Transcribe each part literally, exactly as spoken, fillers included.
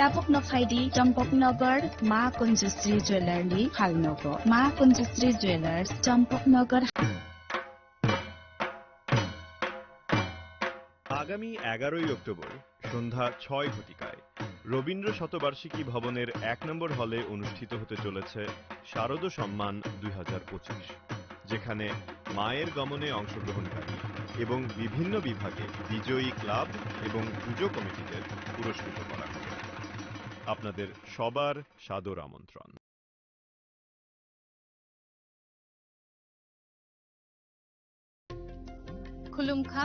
Tabukno phaidi Champaknagar Ma Kunjasri Jewellerni halnogo. Ma Kunjasri Jewellers, Champaknagar. আগামী এগারোই অক্টোবর সন্ধ্যা ছয় ঘটিকায় রবীন্দ্র শতবার্ষিকী ভবনের এক নম্বর হলে অনুষ্ঠিত হতে চলেছে শারদ সম্মান দুই হাজার পঁচিশ, যেখানে মায়ের গমনে অংশগ্রহণকারী এবং বিভিন্ন বিভাগে বিজয়ী ক্লাব এবং পুজো কমিটিদের পুরস্কৃত করা হবে। আপনাদের সবার সাদর আমন্ত্রণ। Khulumkha,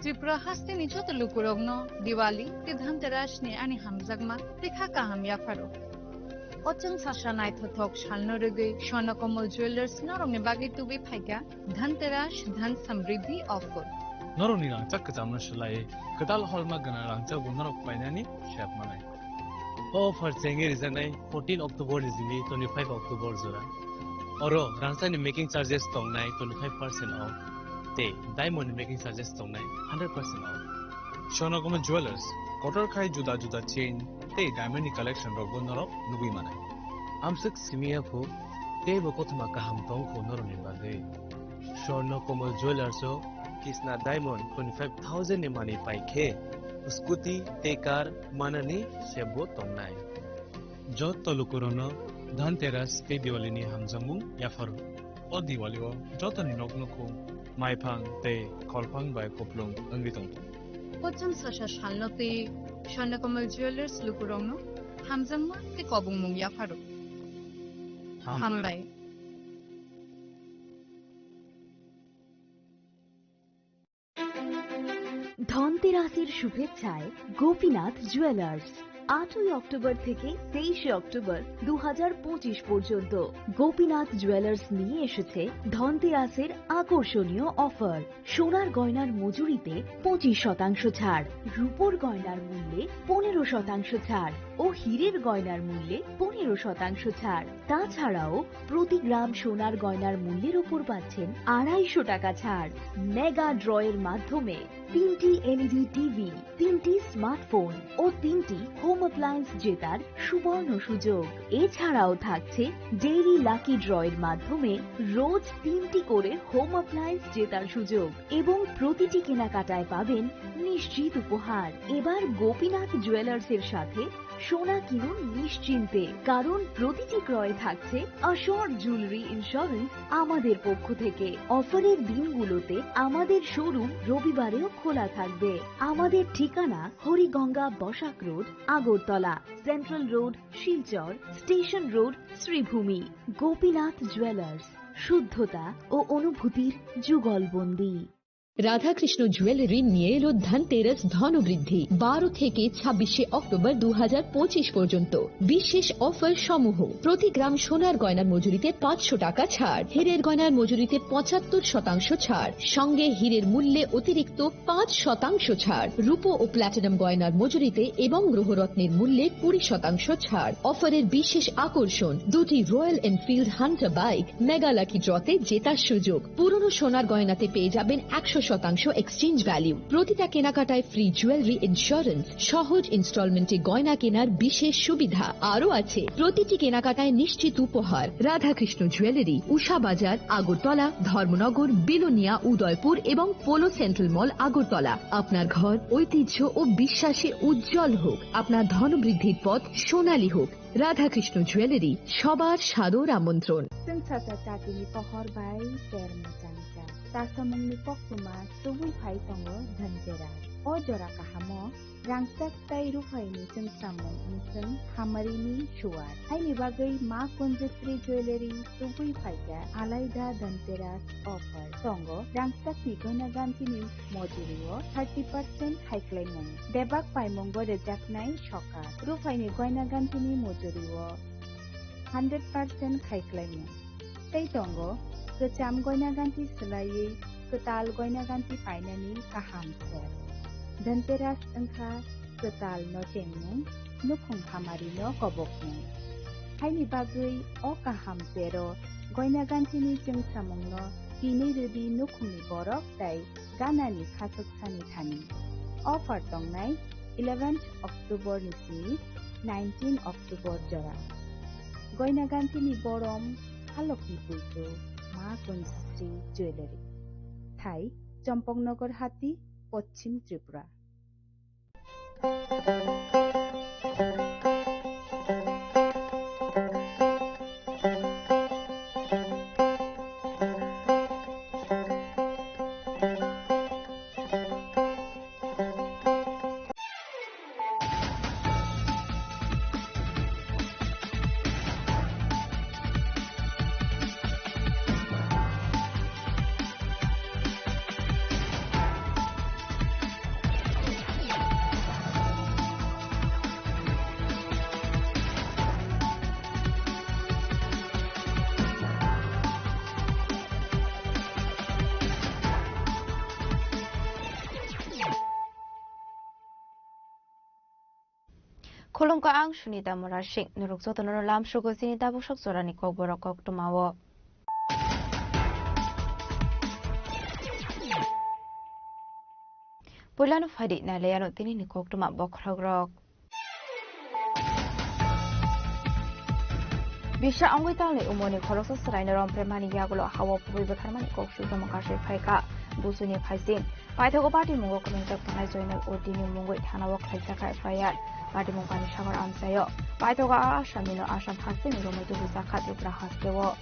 Tripura hasteni joto lukurokno Diwali tei Dhanteras ni ani hamjakma tei kha kaham yapharo. O chwng sasa naithothok salno rwgwi Swarnakomal Jewellers norokni bagwi tubui phaikha Dhanteras Dhan Samriddhi offer. Norokni rangchak kwchamno swlaiwi kwtal holma gwnang rangchakbo norok painani sep manai. O offer chengwi rijaknai fourteen October ni simi twenty-five October jora. Oro rangchakni making charges tongnai twenty-five percent off tei diamond ni making charges tongnai hundred percent off. Swarnakomal Jewellers, kotor khai juda juda chain tei diamond ni collection rokbo norok nugwi manai. Amswk simi ya phu, teibo kothoma kaham tong phu norokni bagwi. Swarnakomal Jewellers o Kisna Diamond twenty-five thousand ni manwi pai khe scooty tei car manani sebbo tongnai. Joto lukurokno Dhanteras tei Diwali ni hamjakmung yapharo. O Diwali o jotoni nok nukhung maiphang tei kholphang bai kuplung wngwi tongthung. Kochwng sasa salno tei Swarnakomal Jewellers lukurokno hamjakma tei kobongmung yapharo. Ham- Hambai. ধনতেরাসের শুভেচ্ছায় গোপীনাথ জুয়েলার্স। আটই অক্টোবর থেকে তেইশে অক্টোবর দু হাজার পঁচিশ পর্যন্ত গোপীনাথ জুয়েলার্স নিয়ে এসেছে ধনতেরাসের আকর্ষণীয় অফার। সোনার গয়নার মজুরিতে পঁচিশ শতাংশ ছাড়, রূপোর গয়নার মূল্যে পনেরো শতাংশ ছাড় ও হীরের গয়নার মূল্যে পনেরো শতাংশ ছাড়। তাছাড়াও প্রতি গ্রাম সোনার গয়নার মূল্যের ওপর পাচ্ছেন আড়াইশো টাকা ছাড়। মেগা ড্রয়ের মাধ্যমে তিনটি এলইডি টিভি, তিনটি স্মার্টফোন ও তিনটি হোম অ্যাপ্লায়েন্স জেতার সুবর্ণ সুযোগ। এছাড়াও থাকছে ডেইলি লাকি ড্রয়ের মাধ্যমে রোজ তিনটি করে হোম অ্যাপ্লায়েন্স জেতার সুযোগ এবং প্রতিটি কেনাকাটায় পাবেন নিশ্চিত উপহার। এবার গোপীনাথ জুয়েলার্সের সাথে সোনা কিনুন নিশ্চিন্তে, কারণ প্রতিটি ক্রয়ে থাকছে অ্যাসিওর জুয়েলারি ইন্স্যুরেন্স আমাদের পক্ষ থেকে। অফারের দিনগুলোতে আমাদের শোরুম রবিবারেও খোলা থাকবে। আমাদের ঠিকানা Hariganga Basak road, Agartala, central road, Silchar, station road, Sribhumi. Gopinath jewellers, শুদ্ধতা ও অনুভূতির যুগলবন্দী। রাধাকৃষ্ণ জুয়েলারি নিয়ে এলো ধনতেরাস ধনবৃদ্ধি। বারো থেকে ছাব্বিশে অক্টোবর দু হাজার পঁচিশ পর্যন্ত বিশেষ অফার সমূহ। প্রতি গ্রাম সোনার গয়নার মজুরিতে পাঁচশো টাকা ছাড়, হীরের গয়নার মজুরিতে পঁচাত্তর শতাংশ ছাড়, সঙ্গে হীরের মূল্যে অতিরিক্ত পাঁচ শতাংশ ছাড়, রূপো ও প্ল্যাটিনাম গয়নার মজুরিতে এবং গ্রহরত্নের মূল্যে কুড়ি শতাংশ ছাড়। অফারের বিশেষ আকর্ষণ, দুটি royal Enfield Hunter bike, mega lucky ড্রতে জেতার সুযোগ। পুরনো সোনার গয়নাতে পেয়ে যাবেন একশো শতাংশ এক্সচেঞ্জ ভ্যালু। প্রতিটা কেনাকাটায় ফ্রি জুয়েলারি ইন্স্যুরেন্স, সহজ ইনস্টলমেন্টে গয়না কেনার বিশেষ সুবিধা। আরও আছে প্রতিটি কেনাকাটায় নিশ্চিত উপহার। রাধাকৃষ্ণ জুয়েলারি, উষা বাজার, আগরতলা, ধর্মনগর, বিলোনিয়া, উদয়পুর এবং পোলো সেন্ট্রাল মল, আগরতলা। আপনার ঘর ঐতিহ্য ও বিশ্বাসে উজ্জ্বল হোক। আপনার ধনবৃদ্ধির পথ সোনালী হোক। রাধাকৃষ্ণ জুয়েলারি, সবার সাদর আমন্ত্রণ। Chwng sasa chatini pohor bai ter mwchangcha. Chasamungni koktwma chubui phai tongo Dhanteras. O jora kahamo rangchak tei ruphaini chwngsamung wngthwng hamarini suwar. Haini bagwi Ma Kunjasri Jewellery chubui phaikha alaida Dhanteras offer. Tongo rangchakni gana gantini mojurio thirty percent khaiklaimung. Bebak paimungo rwjaknai sokat. Ruphaini goina gantini mojurio hundred percent khaiklaimung. Tei tongo kwcham goina ganti swlaiwi kwtal goina ganti painani kaham ser. Dhanteras wngkha kwtal no chengmung, nukhung hamari no kobokmung. Haini bagwi o kaham sero goina gantini chwngsamungno tinwi rwdi nukhungni borok tei ganani khachuk sani thani. Offer tongnai eleventh October ni simi nineteen October jora. Goina ganthini borom, halokni puitu, Ma Kunjisri Jewellery. Thai, Chompoknagar Hati, Poschim Tripura. Khulumkha, ang Sunita Murasing. Norok jotono lamsugo chini tabuk sok jorani kokborok koktwmao. Puilano phaidi nailaiano tinini koktwma bokhorokrok. Bisa wngwi talni umorni khoroksa chwraino rompremani yagulo hao phubwi bwtharmani kok sujamo kasui phaikha. Busuini phaising. Paithago patimungo kwrwngjak tongnai Joinal Uddinni mungwi thanao khlaijak kha F I R. Patimung Panisagar amchaio. Paithago a asamnino Assam hasteni romwi tubujak kha Tripura hasteo.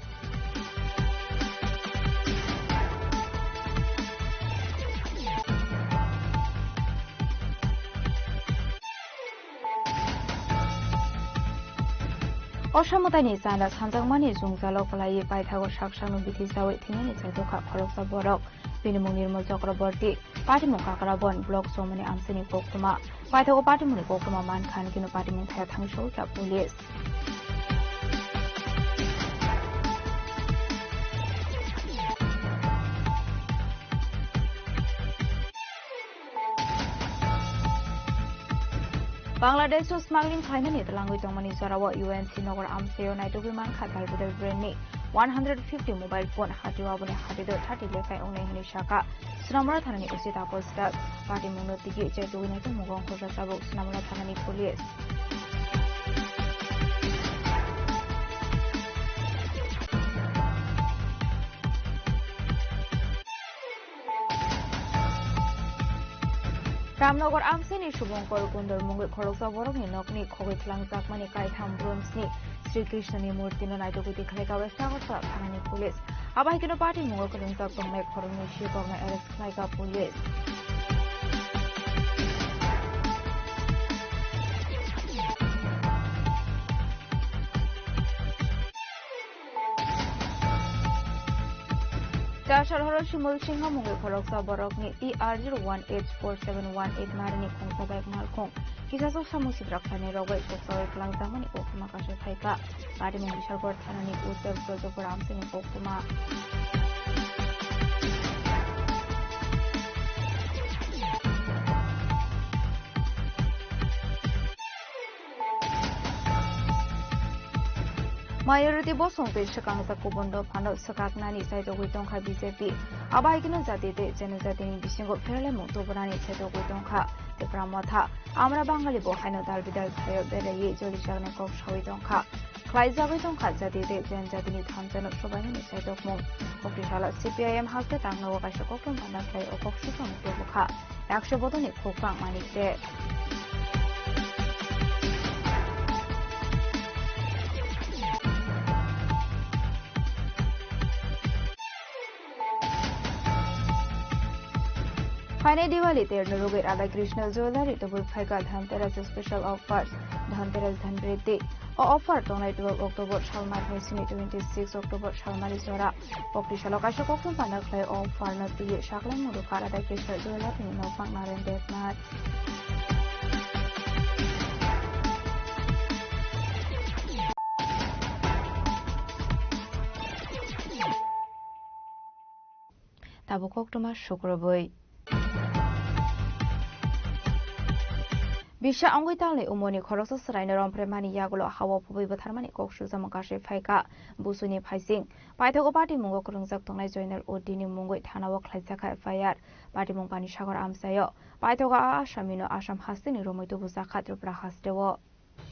Osamwtaini chanda sanjakmani jwngjalo kwlaiwi paithago sak sakno bithi chawi thwinani chaitokha khoroksa borok. Bini mung Nirmal Chakraborty, patimung Kakrabon, block somoni amchaini koktwma. Paithago patimungni koktwma mankha, hwnkhe no patimung thaya thangwi sogwi kha police. Bangladesh o smuggling khlainani twlangwi tongmani jorao U N C nogor amchaio naitugwi mankha Talbidal brand ni one hundred fifty mobile phone hatio, aboni hatio thirty lekhai wngnai hwnwi sakha Sonamura thanani O C Taposh Das. Patimungno tigi chaitugwi naitugmung wngkha tabuk Sonamura thanani police. Ramnagar amchaini Subhankar Kundal mungwi khoroksa borokni nokni khogwi twlangjakmani kaitham bronzeni Sri Krishnani murtino naitugwi tikhlai kha West Agartala thanani police. Abo hai kheno patimungo kwrwngjak tongnai khoroknwi sikokno arrest khlai kha police. Chasar horo Shimul Singha mungwi khoroksa borokni T R zero one H four seven one eight marini khungsa bike malkhung kisachuk samung sibrak khlainai rogwi kuksawi kwlangjakmani koktwma kasui phaikha. Patimung Bishalgarh thanani Uttar Brajapur amchaini koktwma. Majority bosong tei swkangjak kubun dophano swkaknani chaitogwi tongkha B J P. Abo hai kheno jati tei janajatini bisingo pherlaimung tubunani chaitogwi tongkha Tipra Motha. Amra Bangali bo haino dal bidal thaio beraiwi jolijaknai kok saui tongkha. Khlaijagwi tongkha jati tei janajatini thansa no sobainani chaitokmung. Kokri salo C P I M haste tangnogo kaisa koktwma panda khlai o kok sukang tubukha. Yakso bodolni khukphang manik de. Phainai Diwali terno rwgwi Radha Krishna Jewellery tubui phaikha Dhanteras Special Offers, Dhanteras Dhanriddhi. O offer tongnai twelve October salmani sini twenty six October salmani jora. Kokri salo kaisa koktwma panda khlai o offer no twiwi saklai muru kha Radha Krishna Jewellery ni nokphang Naren Devnath. Tabuk koktwma sukrubui. Bisa wngwi talni umorni khoroksa chwraino romphre mani yagulo hao phubui bwtharmani kok sujamo kasui phaikha. Busuini phaising. Paithago patimungo kwrwngjak tongnai Joinal Uddinni mungwi thanao khlaijakha F I R. Patimung Panisagar amchaio. Paithago a asamnino Assam hasteni romwi tubujakha Tripura hasteo.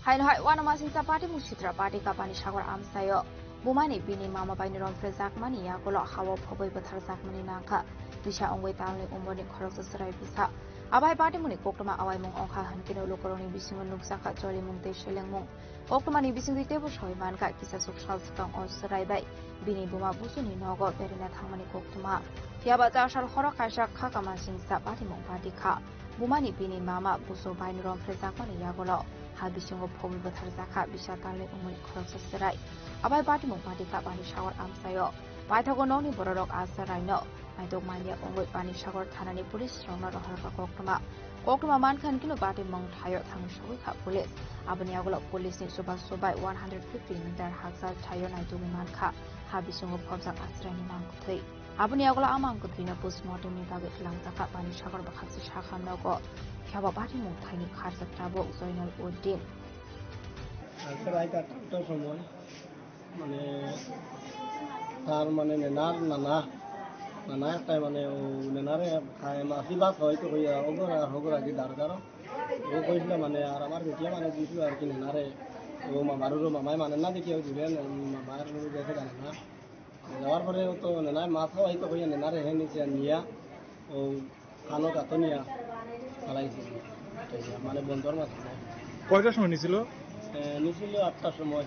Haino hai uanama singsa patimung sitra pati kapani sagor amsaio. Bumani bini mama bai ni romphre jakmani yagulo hao phobwi bwthar jakmani nangkha. Bisa ongwi talni umorni khoroksa chwrai bisa. Abai patimungni koktwma awaimung ongkha hwnkhe no lukurokni bisingo nukjakha cholimung tei selengmung. Koktwmani bisingtwi teibo soi mankha kisa suk sal swkang o chwrai bai bini buma busuni nogo berina thangmani koktwma. Phiyaba chasal horo kaisa kha kama singsa patimung pati kha. Bumani bini mama buso bai ni romphre jakmani yagulo ha bisingo phobwi bwthar jakha bisa talni umorni khoroksa chwrai. Abai patimung pati kha pani sagor amsaio. Paithago nokni bororok asa raino naitok manya ongwi pani sagor thanani police rokno rohorkha koktwma. Koktwma mankha hwnkhe no patimung thaio thangwi sogwi kha police. Aboni yagulo police ni chubachu bai one hundred fifty meter hakchal thaio naitugwi mankha. Ha bisingo phobjak asraini mang kwthwi. Aboni yagulo a mang kwthwino postmortem ni bagwi twlangjakha pani sagor bwkhakchi sakha nogo. Phiya bo patimung thaini kharjak tabuk Joinal Uddin. আজকে রাত আটটার সময় মানে তার মানে নেনার নানা নানা একটা মানে ও নেনারে খায় মাসি ভাত হয়তো হইয়া ওগরা হগরা কি দাঁড় দাঁড়ো ও কইছিল মানে আর আমার বেটিয়া মানে দিছিল আর কি নেনারে ও মামার ও মামায় মানে না দেখি ওই দূরে মামার ও গেছে জানে না যাওয়ার পরে ও তো নেনায় মাছ খাওয়াই তো হইয়া নেনারে হে নিচে নিয়া ও কানো কাতো নিয়া ফালাইছে মানে বন্দর মাছ কয়টার সময় নিছিল? নিছিল আটটার সময়।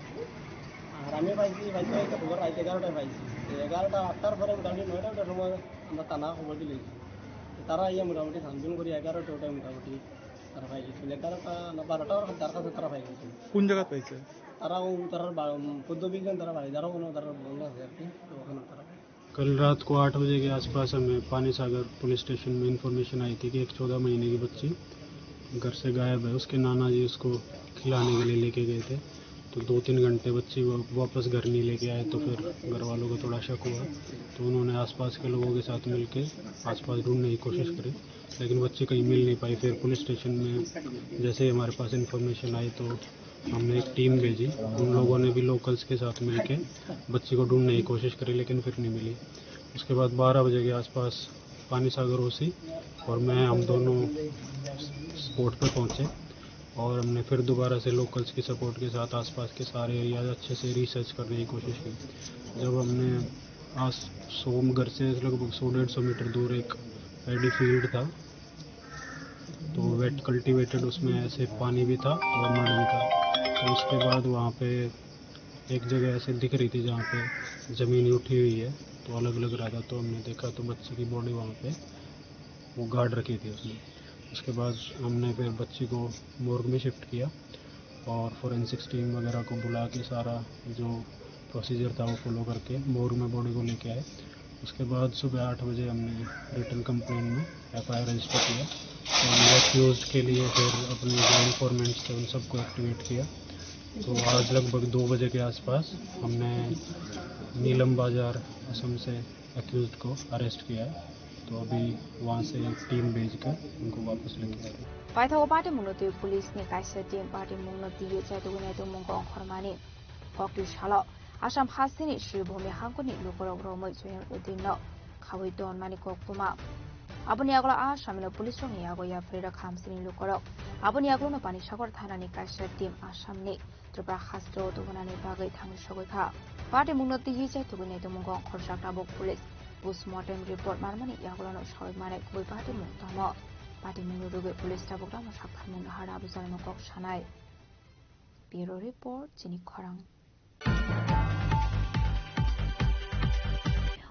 আর আমি পাইছি পাইছি হয়তো খবর রাত এগারোটায় পাইছি। তো এগারোটা আটটার পরে মোটামুটি নয়টা ওটার সময় আমরা থানা খবর দিলে তারা ইয়ে মোটামুটি ছানবিন করি এগারোটা ওটায় মোটামুটি তারা পাই গেছিল। এগারোটা না বারোটা ওর তার কাছে তারা পাই গেছিল। কোন জায়গায় পাইছে? তারা ও তারা পদ্ম বিজ্ঞান তারা পাই যারা কোনো তারা বন্ধ আছে আর কি। তো ওখানে তারা कल रात को आठ बजे के आसपास हमें पानी सागर पुलिस स्टेशन में इंफॉर्मेशन आई थी कि एक चौदह महीने की बच्ची घर से गायब है। उसके नाना जी उसको खिलाने के लिए लेके गए थे, तो दो तीन घंटे बच्ची वा-, वापस घर नहीं लेके आए, तो फिर घर वालों को थोड़ा शक हुआ, तो उन्होंने आसपास के लोगों के साथ मिलके आसपास ढूंढने की कोशिश करी, लेकिन बच्ची कहीं मिल नहीं पाई। फिर पुलिस स्टेशन में जैसे ही हमारे पास इंफॉर्मेशन आई, तो हमने एक टीम भेजी, उन लोगों ने भी लोकल्स के साथ मिलके बच्ची को ढूंढने की कोशिश करी, लेकिन फिर नहीं मिली। उसके बाद बारह बजे के आसपास पानी सागर ओसी और मैं, हम दोनों स्पॉट पे पहुंचे और हमने फिर दोबारा से लोकल्स की सपोर्ट के साथ आसपास के सारे एरियाज अच्छे से रिसर्च करने की कोशिश की। जब हमने आज सौ, घर से लगभग सौ डेढ़ सौ मीटर दूर एक पैडी फील्ड था, तो वेट कल्टीवेटेड, उसमें ऐसे पानी भी था और मड भी था। तो उसके बाद वहाँ पे एक जगह ऐसे दिख रही थी जहाँ पे ज़मीन उठी हुई है, तो अलग अलग रहा था। तो हमने देखा तो बच्ची की बॉडी वहाँ पे वो गाड़ रखी थी उसने। उसके बाद हमने फिर बच्ची को मॉर्ग में शिफ्ट किया और फोरेंसिक्स टीम वगैरह को बुला के सारा जो प्रोसीजर था वो फॉलो करके मॉर्ग में बॉडी को लेके आए। उसके बाद सुबह आठ बजे हमने रिटन कंप्लेंट में एफआईआर रजिस्टर किया। तो हमने अक्यूज्ड के लिए फिर अपने जो इन्फॉर्मेंट्स थे उन सबको एक्टिवेट किया। तो आज लगभग दो बजे के आसपास हमने नीलम बाजार असम से अक्यूज्ड को अरेस्ट किया है। तो अभी वहाँ से एक टीम भेजकर उनको वापस लेके आ रहे हैं। Paithago patimungno twi police ni kaisa team patimungno twiwi chaitugwi naitukmungo ongkhormani. Phokti salo Assam hasteni Sribhumi hangkoni lukurok romwi Joinal Uddinno khawi tonmani koktwma. Aboni yagulo a samino police rokni yago yapharwi rwkha Assam ni lukurok. Aboni yagulono Panisagar thanani kaisa team Assamni Tripura hasteo tubunani bagwi thangwi sogwi kha. Patimungno twiwi chaitugwi naitukmungo ongkhorjak tabuk police. Postmortem report manmani yagulono sawi manai kubui patimung tamo. Patimungno rwgwi police tabuk lama saktharmung nahar abujalno kok sanai. Bureau report, chini khorang.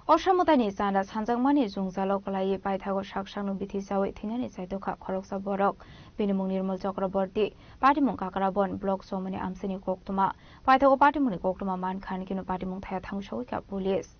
Osa mwtaini chanda sanjakmani jwngjalo kwlaiwi paithago sak sakno bithi chawi thwinani chaitokha khoroksa borok. Bini mung Nirmal Chakraborty, patimung Kakrabon, block chomani amchaini koktwma. Paithago patimungni koktwma mankha hwnkheno patimung thaya thangwi sogwi kha police.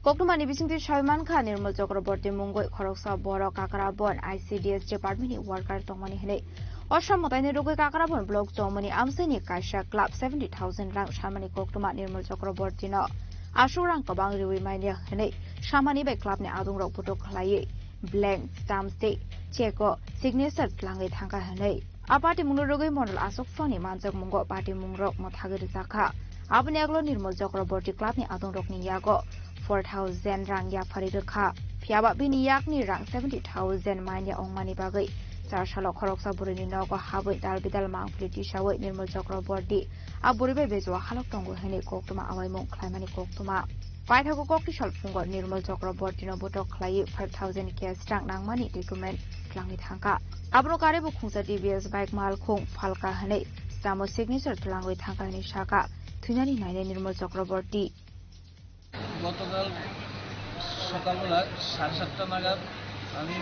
Koktwmani bisingtwi sawi mankha, Nirmal Chakraborty mungwi khoroksa borok Kakrabon I C D S department ni worker tongmani hwnwi. Osa mwtaini rwgwi Kakrabon block chomani amchaini kaisa club seventy thousand rang samani koktwma Nirmal Chakraborty no aswk rang kwbang riwi manya hwnwi samani bai club ni adungrok butuk khlaiwi blank stamp tei check o signature twlangwi thangkha hwnwi. A patimungno rwgwi mondol aswk soni manjakmungo patimungrok mwthagwi rwjakha. Aboni yagulo Nirmal Chakraborty club ni adungrokni yago four thousand rang yapharwi rwkha. Phiya ba bini yakni rang seventy thousand manya wngmani bagwi char salo khoroksa bwrwini nogo habwi dal bidal mangpili tisawi Nirmal Chakraborty a bwrwi bai bejua halok tongo hwnwi koktwma awaimung khlaimani koktwma. Paithago kokti sal phungo Nirmal Chakrabortyno botok khlaiwi five thousand cash rang nangmani document twlangwi thangkha. Abono karwi bo khungsa T V S bike malkhung phalka hwnwi samo signature twlangwi thangkha hwnwi sakha thwinani nainai Nirmal Chakraborty. গতকাল সকালবেলা সাড়ে সাতটা নাগাদ আমি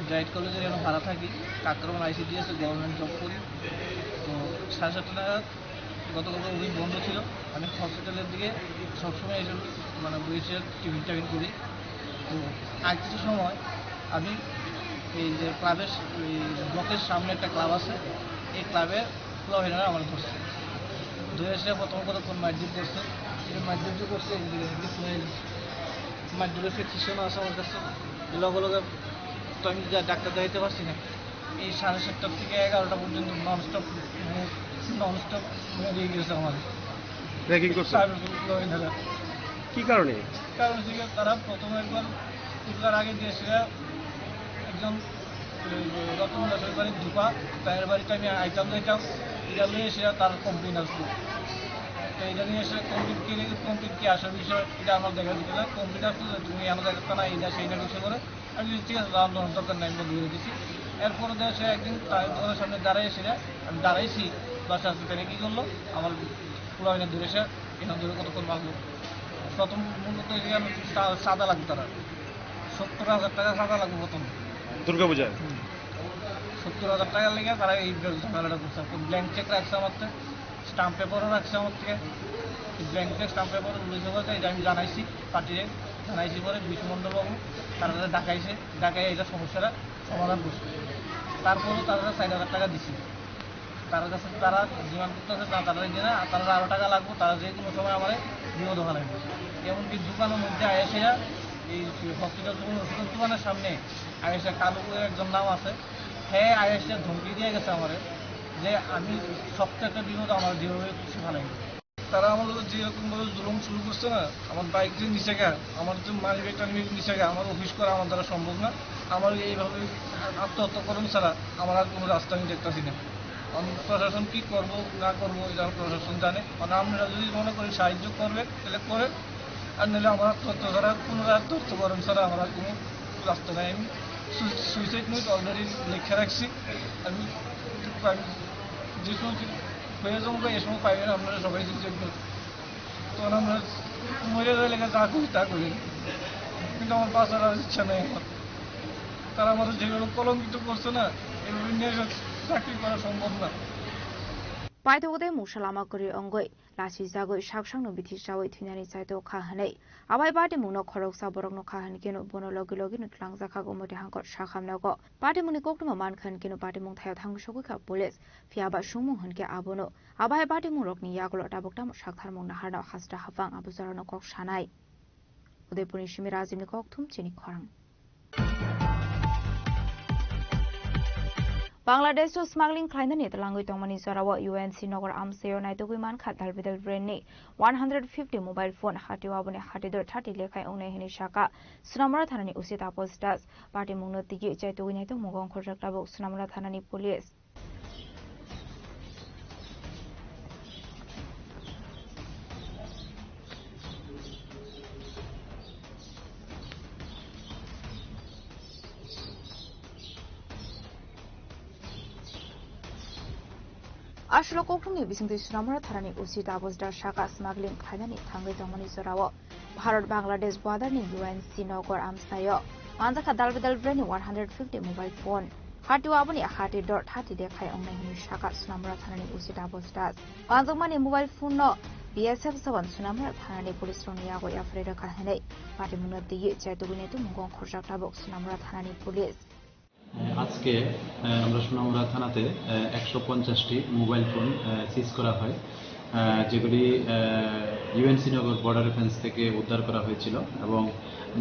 ব্রাইট কলেজের এখানে ভাড়া থাকি, কাকরান আইসিডিএস গভর্নমেন্ট জব করি। তো সাড়ে সাতটা নাগাদ গতকাল অফিস বন্ধ ছিল, আমি হসপিটালের দিকে সবসময় এসে মানে বসে টিফিন টাফিন করি। তো আর কিছু সময় আমি এই যে ক্লাবের, এই ব্লকের সামনে একটা ক্লাব আছে, এই ক্লাবে পোলাপাইনরা আমার ধরছে। ধরে এসে প্রথম কতক্ষণ মারধর করছে। এই মারধর যে করছে, এই যে এদিকে ফুলে মারধরের ফিক্সেশন আছে আমার কাছে। লগে লগে তো আমি যা ডাক্তার দেখাইতে পারছি না। এই সাড়ে সাতটা থেকে এগারোটা পর্যন্ত নন স্টপ, মানে নন স্টপ মেরে গেছে আমার। র‍্যাগিং করছে? সার্ভিস পোলাপাইনরা। কি কারণে? কারণ হচ্ছে গিয়ে তারা প্রথমে একবার উদ্ধার আগে দিয়েছিল একজন, ওই রতন দাসের বাড়ির ধোপা, তার বাড়িতে আমি আইতাম যাইতাম, এটা নিয়ে এসে তার কমপ্লেন আসলো। তো এটা নিয়ে এসে কমপ্লেন কি, কমপ্লেন কি আসার বিষয়, এটা আমার দেখা দিতে না। কমপ্লেন আসলো যে তুমি এমন জায়গা না, এইটা সেইটা কিছু করে। আমি বলছি, "ঠিক আছে, আন্দোলন দরকার নাই, আমি বন্ধ করে দিচ্ছি।" এরপরে দেশে একদিন তার দোকানের সামনে দাঁড়াইয়েছিল, আমি দাঁড়াইছি, বাসা আছে, তাহলে কী করলো, আমার পোলাপাইনে ধরে এসে এখান ধরে কতক্ষণ মারলো। প্রথম মূলত এই যে আমি চা-, চাঁদা লাগবে তারা, সত্তর হাজার টাকা চাঁদা লাগবে প্রথম। দুর্গা পূজায়? হুম। সত্তর হাজার টাকার লেগে তারা এই ঝামেলাটা করছে। ব্ল্যাঙ্ক চেক রাখছে আমার থেকে, স্ট্যাম্প পেপারও রাখছে আমার থেকে। ব্ল্যাঙ্ক চেক, স্ট্যাম্প পেপার উল্লেখ করে, এটা আমি জানাইছি পার্টিরে, জানাইছি পরে বিষ্ণুমণ্ডল বাবু, তারা ডাকাইছে, ডাকাই এটা সমস্যাটা সমাধান করছে। তারপরও তারা চার হাজার টাকা দিছে। তার কাছে তারা ডিমান্ড করতেছে না, তারা দিবে না, আর তারা আরো টাকা লাগবে, তারা যে কোনো সময় আমার বিপদ ওখানে। এমনকি দোকানের মধ্যে আয়েসে এই হসপিটাল দোকান, ওষুধের দোকানের সামনে আয়েসে কালো করে একজন নাম আছে, হ্যাঁ আয়েসে ধমকি দিয়ে গেছে আমারে যে আমি সবচেয়ে বিপদ আমার যেভাবে খুশি ফালাই। তারা আমার উপর যেরকম ভাবে জুলুম শুরু করছে না, আমার বাইক যে নিচে গা, আমার যে মানি ব্যাগটা নিয়ে নিচে গা, আমার অফিস করা আমার দ্বারা সম্ভব না। আমার এইভাবে আত্মহত্যা করুন ছাড়া আমার আর কোনো রাস্তা আমি দেখতেছি না। আমি প্রশাসন কি করবো না করবো, এটা প্রশাসন জানে। মানে, আমরা যদি মনে করি সাহায্য করবে, তাহলে করে, আর নাহলে আমার আত্মহত্যা ছাড়া, পুনরায় আত্মহত্যা করুন ছাড়া আমার আর কোনো রাস্তা নাই। আমি সু-, সুইসাইড নোট অলরেডি লিখে রাখছি। আমি, আমি যে সময় হয়ে যাবো, এই সময় পাইবেন আপনারা সবাই যদি একটু, তখন আমরা মরে গেলে যা করি তা করি, কিন্তু আমার বাঁচার আর ইচ্ছা নেই আমার। তারা আমার যেভাবে কলঙ্কিত করছে না, এভাবে নিয়ে চাকরি করা সম্ভব না। Paithogode mungsa lama kwrwi wngwi lachijagwi sak sakno bithi chawi thwinani chaito kha hwnwi. Abai patimungno khoroksa borokno kha hwnkhe no bono logi logi no twlangjakha Gomoti hangkor sakhamnogo. Patimungni koktwma mankha hwnkhe no patimung thaio thangwi sogwi kha police. Phiya ba sungmung hwnkhe abono. Abai patimung rokni yagulo tabuk tamo saktharmung naharno hasta hapang abo jorano kok sanai. Udaipurni simi Rajibni kokthum chini khorang. Bangladesh o smuggling khlainani twlangwi tongmani jorao U N C nogor amchaio naitugwi mankha dalbidal brand ni one hundred fifty mobile phone hatio aboni hatidor thirty lekhai wngnai hwnwi sakha Sonamura thanani O C Taposh Das. Patimungno twiwi chaitugwi naitugmungo ongkhorjak tabuk Sonamura thanani police. Aswk kokthumni bisingtwi Sonamura thanani O C Taposh Das sakha smuggling khlainani thangwi tongmani jorao Bharat Bangladesh border ni U N C nogor amchaio manjakha dalbidal brand ni one hundred fifty mobile phone. Hatio aboni hati dor thati de khai wngnai hwnwi sakha Sonamura thanani O C Taposh Das. Manjakmani mobile phone no B S F jawan Sonamura thanani police rokni yago yapharwi rwkha hwnwi patimungno twiwi chaitugwi naitugmungo ongkhorjak tabuk Sonamura thanani police. আজকে, আহ, আমরা সোনামুড়া থানাতে, আহ, একশো পঞ্চাশটি mobile phone, আহ, সিজ করা হয়, আহ, যেগুলি, আহ, ইউএনসি নগর border offence থেকে উদ্ধার করা হয়েছিল এবং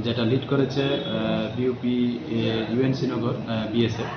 যেটা লিড করেছে, আহ, বিউপি, আহ, ইউএনসি নগর, আহ, বিএসএফ।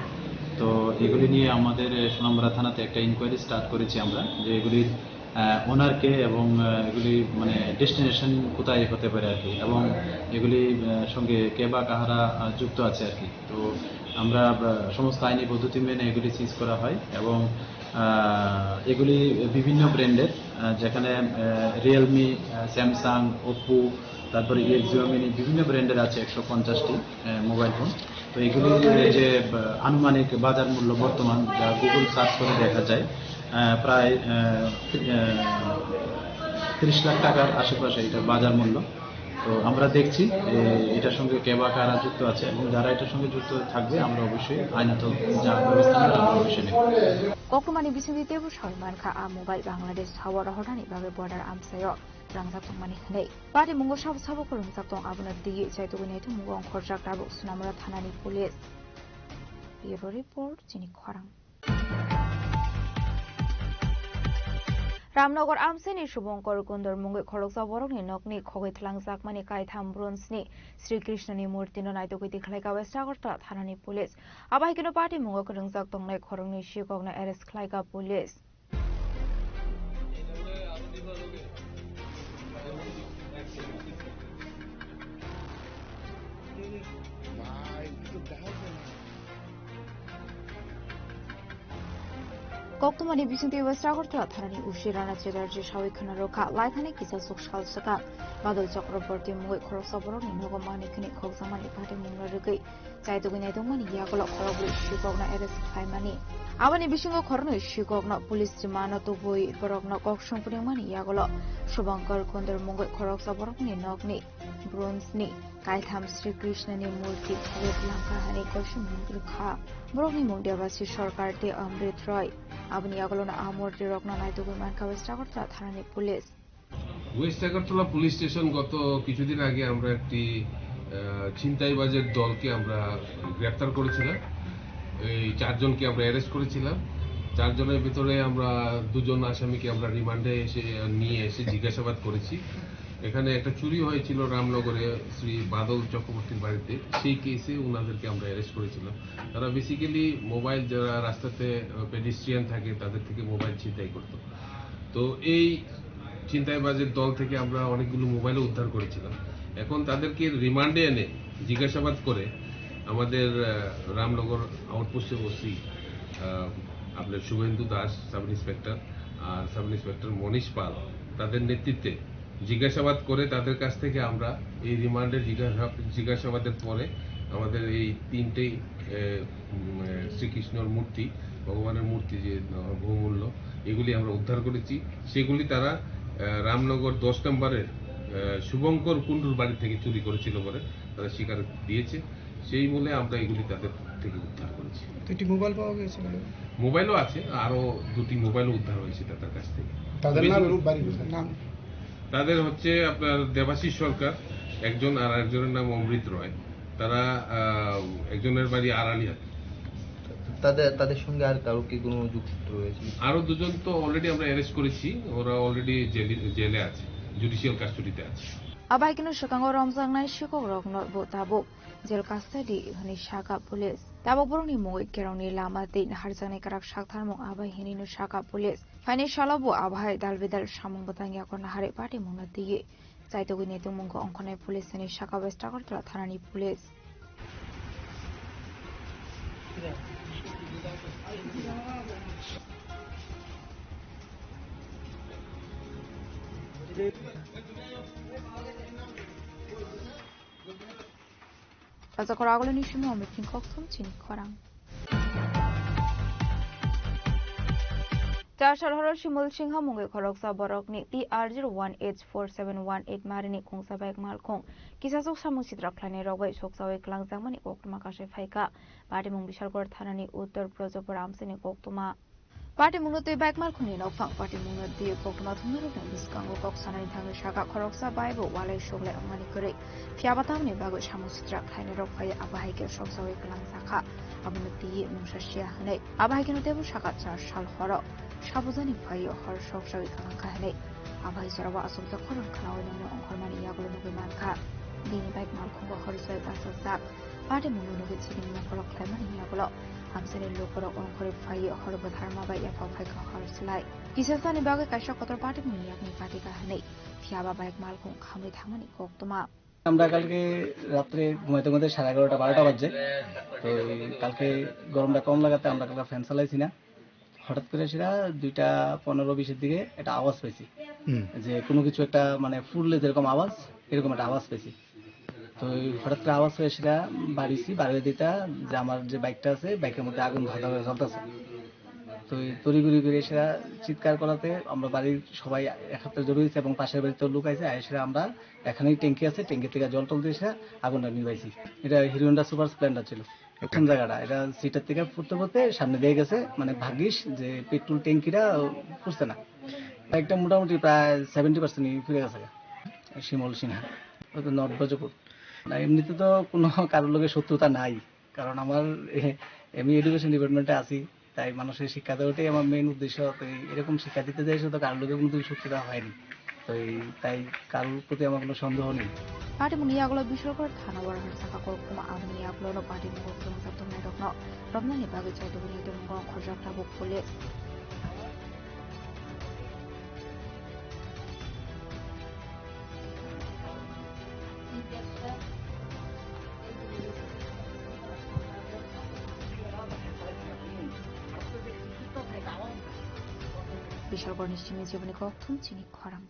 তো এগুলি নিয়ে আমাদের, আহ, সোনামুড়া থানাতে একটা ইনকোয়ারি স্টার্ট করেছি আমরা, যে এগুলির আহ, ওনার কে এবং, আহ, এগুলি মানে ডেস্টিনেশন কোথায় হতে পারে আর কি, এবং এগুলি, আহ, সঙ্গে কে বা কাহারা, আহ, যুক্ত আছে আর কি। তো আমরা, আহ, সমস্ত আইনি পদ্ধতি মেনে এগুলি সিজ করা হয় এবং, আহ, এগুলি বিভিন্ন ব্র্যান্ডের, আহ, যেখানে, আহ, রিয়েলমি, আহ, স্যামসাং, ওপ্পো, তারপরে এক্সিও মিনি, বিভিন্ন ব্র্যান্ডের আছে একশো পঞ্চাশটি, আহ, মোবাইল ফোন। তো এগুলির যে, আহ, আনুমানিক বাজার মূল্য বর্তমান যা গুগল সার্চ করে দেখা যায়, আহ, প্রায়, আহ, আহ, ত্রিশ লাখ টাকার আশেপাশে এটা বাজার মূল্য। তো আমরা দেখছি, এ, এটার সঙ্গে কে বা কারা যুক্ত আছে এবং যারা এটার সঙ্গে যুক্ত থাকবে আমরা অবশ্যই আইনত যা ব্যবস্থা নেওয়া হবে আমরা অবশ্যই নেব। Koktwmani bisingtwi teibo sawi mankha, a mobile Bangladesh hao rohornani bagwi border amchaio rwngjak tongmani hwnwi. Parimungo sabo sabo kwrwngjak tong, abono twiwi chaitugwi naitugmungo ongkhorjak tabuk Sonamura thanani police. Bureau report, chini khorang. Ramnagar amchaini Subhankar Kundar mungwi khoroksa borokni nokni khogwi thlangjakmani kaitham bronzeni Sri Krishnani murtino naitugwi tikhlaikha West Agartala thanani police. Abo hai kheno parimungo kwrwngjak tongnai khoroknwi sikokno arrest khlaikha police. Koktwmani bisingtwi West Agartala thanani usi Rana Chatterjee sawi khna rwkha, laithani kisa suk sal swkang Badal Chakraborty mungwi khoroksa borokni nogo manwi khwnwi khokjakmani patimungno rwgwi chaitugwi naitugmani yagulo khorokbrwi sikokno arrest khlaimani. Aboni bisingo khoroknwi sikokno police rimando tubui borokno kok song phunukmani yagulo Subhankar Kundar mungwi khoroksa borokni nokni bronzeni kaitham Sri Krishnani murti khogwi thlangkha hwnwi koichimung rwkha. Borokni mung Debasi Sarkar tei Amrit Roy. Aboni yagulono a murtirokno naitugwi mankha West Agartala thanani police. West Agartala police station গত কিছুদিন আগে আমরা একটি, আহ, ছিনতাইবাজের দলকে আমরা গ্রেপ্তার করেছিলাম। এই চারজনকে আমরা অ্যারেস্ট করেছিলাম। চারজনের ভিতরে আমরা দুজন আসামিকে আমরা রিমান্ডে এসে, নিয়ে এসে জিজ্ঞাসাবাদ করেছি। এখানে একটা চুরি হয়েছিল রামনগরে শ্রী বাদল চক্রবর্তীর বাড়িতে, সেই কেসে ওনাদেরকে আমরা অ্যারেস্ট করেছিলাম। তারা বেসিক্যালি মোবাইল, যারা রাস্তাতে, আহ, পেডেস্ট্রিয়ান থাকে, তাদের থেকে মোবাইল ছিনতাই করতো। তো এই ছিনতাইবাজের দল থেকে আমরা অনেকগুলো মোবাইলও উদ্ধার করেছিলাম। এখন তাদেরকে রিমান্ডে এনে জিজ্ঞাসাবাদ করে আমাদের, আহ, রামনগর আউটপোস্টের ওসি, আহ, আপনার শুভেন্দু দাস সাব ইন্সপেক্টর আর সাব ইন্সপেক্টর মনীষ পাল, তাদের নেতৃত্বে জিজ্ঞাসাবাদ করে তাদের কাছ থেকে আমরা এই রিমান্ডে জিজ্ঞাসা-, জিজ্ঞাসাবাদের পরে আমাদের এই তিনটেই, আহ, উম, আহ, শ্রীকৃষ্ণর মূর্তি, ভগবানের মূর্তি যে, আহ, বহুমূল্য, এগুলি আমরা উদ্ধার করেছি। সেগুলি তারা, আহ, রামনগর দশ নম্বরের, আহ, শুভঙ্কর কুণ্ডুর বাড়ি থেকে চুরি করেছিল বলে তারা স্বীকার দিয়েছে। সেই মূলে আমরা এগুলি তাদের থেকে উদ্ধার করেছি। দুটি মোবাইল পাওয়া গেছে বলে? মোবাইলও আছে, আরো দুটি মোবাইলও উদ্ধার হয়েছে তাদের কাছ থেকে। তাদের নাম বেশি এবং বাড়ি কোথায়? নাম? তাদের হচ্ছে আপনার দেবাশিস সরকার একজন, আর একজনের নাম অমৃত রয়। তারা, আহ, একজনের বাড়ি আড়ালিয়াত। তাদের, তাদের সঙ্গে আর কারো কি কোনো যুক্ত রয়েছে? আরো দুজন তো অলরেডি আমরা অ্যারেস্ট করেছি, ওরা অলরেডি জেলে, জেলে আছে, জুডিশিয়াল কাস্টডিতে আছে। Abaikeno swkango romjaknai sikokrokno bo tabuk jel custody hwnwi sakha police. Tabuk borokni mungwi kerongni lama twi naharjaknai kwrak saktharmung abai hinwino sakha police. Phainai salo bo abai dalbidal samung bwtang yago naharwi patimungno twiwi chaitugwi naitugmungo ongkhornai police hwnwi sakha West Agartala thanani police. Raja Koragoloni Simo Meeting Kokthum Chini Khorang. Char sal horo Shimul Singha mungwi khoroksa borokni T R zero one H four seven one eight marini khungsa bike malkhung kisasuk samung sitra khlainai rok bai soksawi kwlangjakmani koktwma kasai phaikha. Patimung Bishalgarh thanani Uttar Brajapur amchaini koktwma. Patimungno twi bike malkhungni nokphang patimungno twi koktwma thumnarokni bwskango kok sanani thangwi sakha khoroksa bai bo walai suglai wngmani kwrwi. Phiyaba tamni bagwi samung sitra khlainairok phaiwi abo hai khe soksawi kwlangjakha. Abono twiwi mungsa siya hwnwi. Abo hai kheno teibo sakha char sal horo sabujani phaiwi hor soksawi kwlangkha hwnwi. Abo hai jorao achukjak khorang khnaui nokni ongkhormani yagulo nugwi mankha. Bini bike malkhungo hor swbai bachajak. Party mungno nugwi chini mokolo khlaimani yagulo amchaini lukurok ongkhorwi phaiwi hor bwtharma bai yaphao phaikha hor swlai. Kisasani bagwi kaisa kotor party mungni yakni patika hwnwi, phiyaba bike malkhung khamwi thangmani koktwma. আমরা কালকে রাত্রে ঘুমাইতে ঘুমাইতে সাড়ে এগারোটা বারোটা বাজে। তো এই কালকে গরমটা কম লাগাতে আমরা কালকে ফ্যান চালাইছি না। হঠাৎ করে সেটা দুইটা পনেরো বিশের দিকে একটা আওয়াজ পাইছি, হুম। যে কোনো কিছু একটা, মানে, ফুললে যেরকম আওয়াজ, এরকম একটা আওয়াজ পাইছি। তো এই হঠাৎ করে আওয়াজ হয়ে সেটা বাড়িছি, বাড়িয়ে দিতা যে আমার যে বাইকটা আছে, বাইকের মধ্যে আগুন ধরে ধরে জ্বলতেছে। তো এই তড়িঘড়ি করে সেটা চিৎকার করাতে আমরা বাড়ির সবাই একত্রে জড়ো হয়েছে এবং পাশের বাড়িতেও লোক আছে। আর সেটা আমরা এখানেই ট্যাঙ্কি আছে, ট্যাঙ্কি থেকে জল টল দিয়ে সেটা আগুনটা নিভাইছি। এটা হিরো হন্ডা সুপার স্প্লেন্ডার ছিল। কোন জায়গাটা? এটা সিটের থেকে পড়তে পড়তে সামনে দিয়ে গেছে, মানে, ভাগ্যিস যে পেট্রোল ট্যাঙ্কিটা পুড়ছে না। একটা মোটামুটি প্রায় সেভেন্টি পার্সেন্ট পুড়ে গেছে। শিমল সিনহা, ওই তো নর্থ ব্রজপুর। না, এমনিতে তো কোনো কারোর লগে শত্রুতা নাই, কারণ আমার এ-, আমি এডুকেশন ডিপার্টমেন্টে আছি, তাই মানুষের শিক্ষা দেওয়াটাই আমার মেইন উদ্দেশ্য। তো এই এরকম শিক্ষা দিতে যাই, শুধু কারোর লগে কোনোদিন শত্রুতা হয়নি। তো এই, তাই কারোর প্রতি আমার কোনো সন্দেহ নেই। Party mungni yagulo Bishalgarh thana o hor saka koktwma, aboni yagulo no party mung kwrwngjak tongnairokno romnani bagwi chaitugwi naitukmung ongkhorjak tabuk police. Bishalgarhni simi jiboni kokthum chini khorang.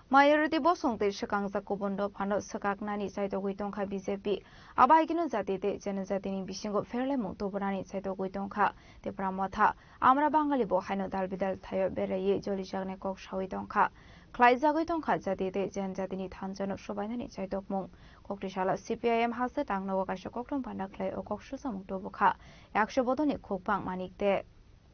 Minority bosong tei swkangjak kubun dophano swkaknani chaitogwi tongkha B J P. Abo hai kheno jati tei janajatini bisingo pherlaimung tubunani chaitogwi tongkha Tipra Motha. Amra Bangali bo haino dal bidal thaio beraiwi jolijaknai kok saui tongkha. Khlaijagwi tongkha jati tei janajatini thanjano swbainani chaitokmung. Kokti salo C P I M haste tangnogo kaisa koktwm panda khlai o kok susamung tubukha. Yakso bodolni khukphang Manik de.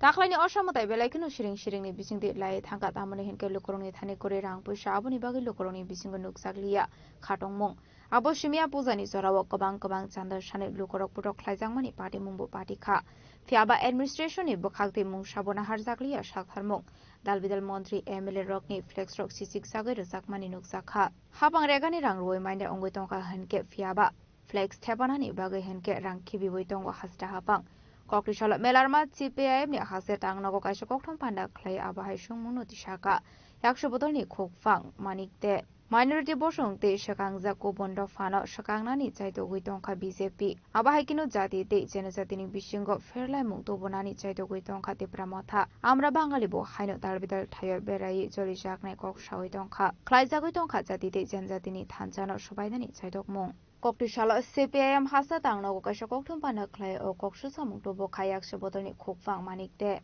Taklaini osa mwtai belai kheno siring siringni bisingtwi lai thangkha, tamoni hinkhe lukurokni thani kwrwi rang puisa, aboni bagwi lukurokni bisingo nukjakliya khatongmung. Abo simiya pujani jorao kwbang kwbang chanda sanwi lukurok putok khlaijakmani patimungbo patikha. Phiyaba administration ni bwkhaktwi mungsa bo naharjakliya saktharmung. Dal bidal montri M L A rokni flex rok sichikjagwi rwjakmani nukjakha. Hapang regani rang rwui manya wngwi tongkha hinkhe phiyaba flex thepanani bagwi hinkhe rang khibiui tongo hasta hapang. Kokti salo melarma C P I M ni haste tangnogo kaisa koktwm panda khlai abo hai songmungno tisaka. Yakso bodolni khukphang Manik de. Minority bosong tei swkangjak kubun dophano swkangnani chaitogwi tongkha B J P. Abo hai kheno jati tei janajatini bisingo pherlaimung tubunani chaitogwi tongkha Tipra Motha. Amra Bangali bo haino dal bidal thaio beraiwi jolijaknai kok saui tongkha. Khlaijagwi tongkha jati tei janajatini thanjano swbainani chaitokmung. Kokti salo C P I M haste tangnogo kaisa koktwm panda khlai o kok susamung tubukha yakso bodolni khukphang Manik de.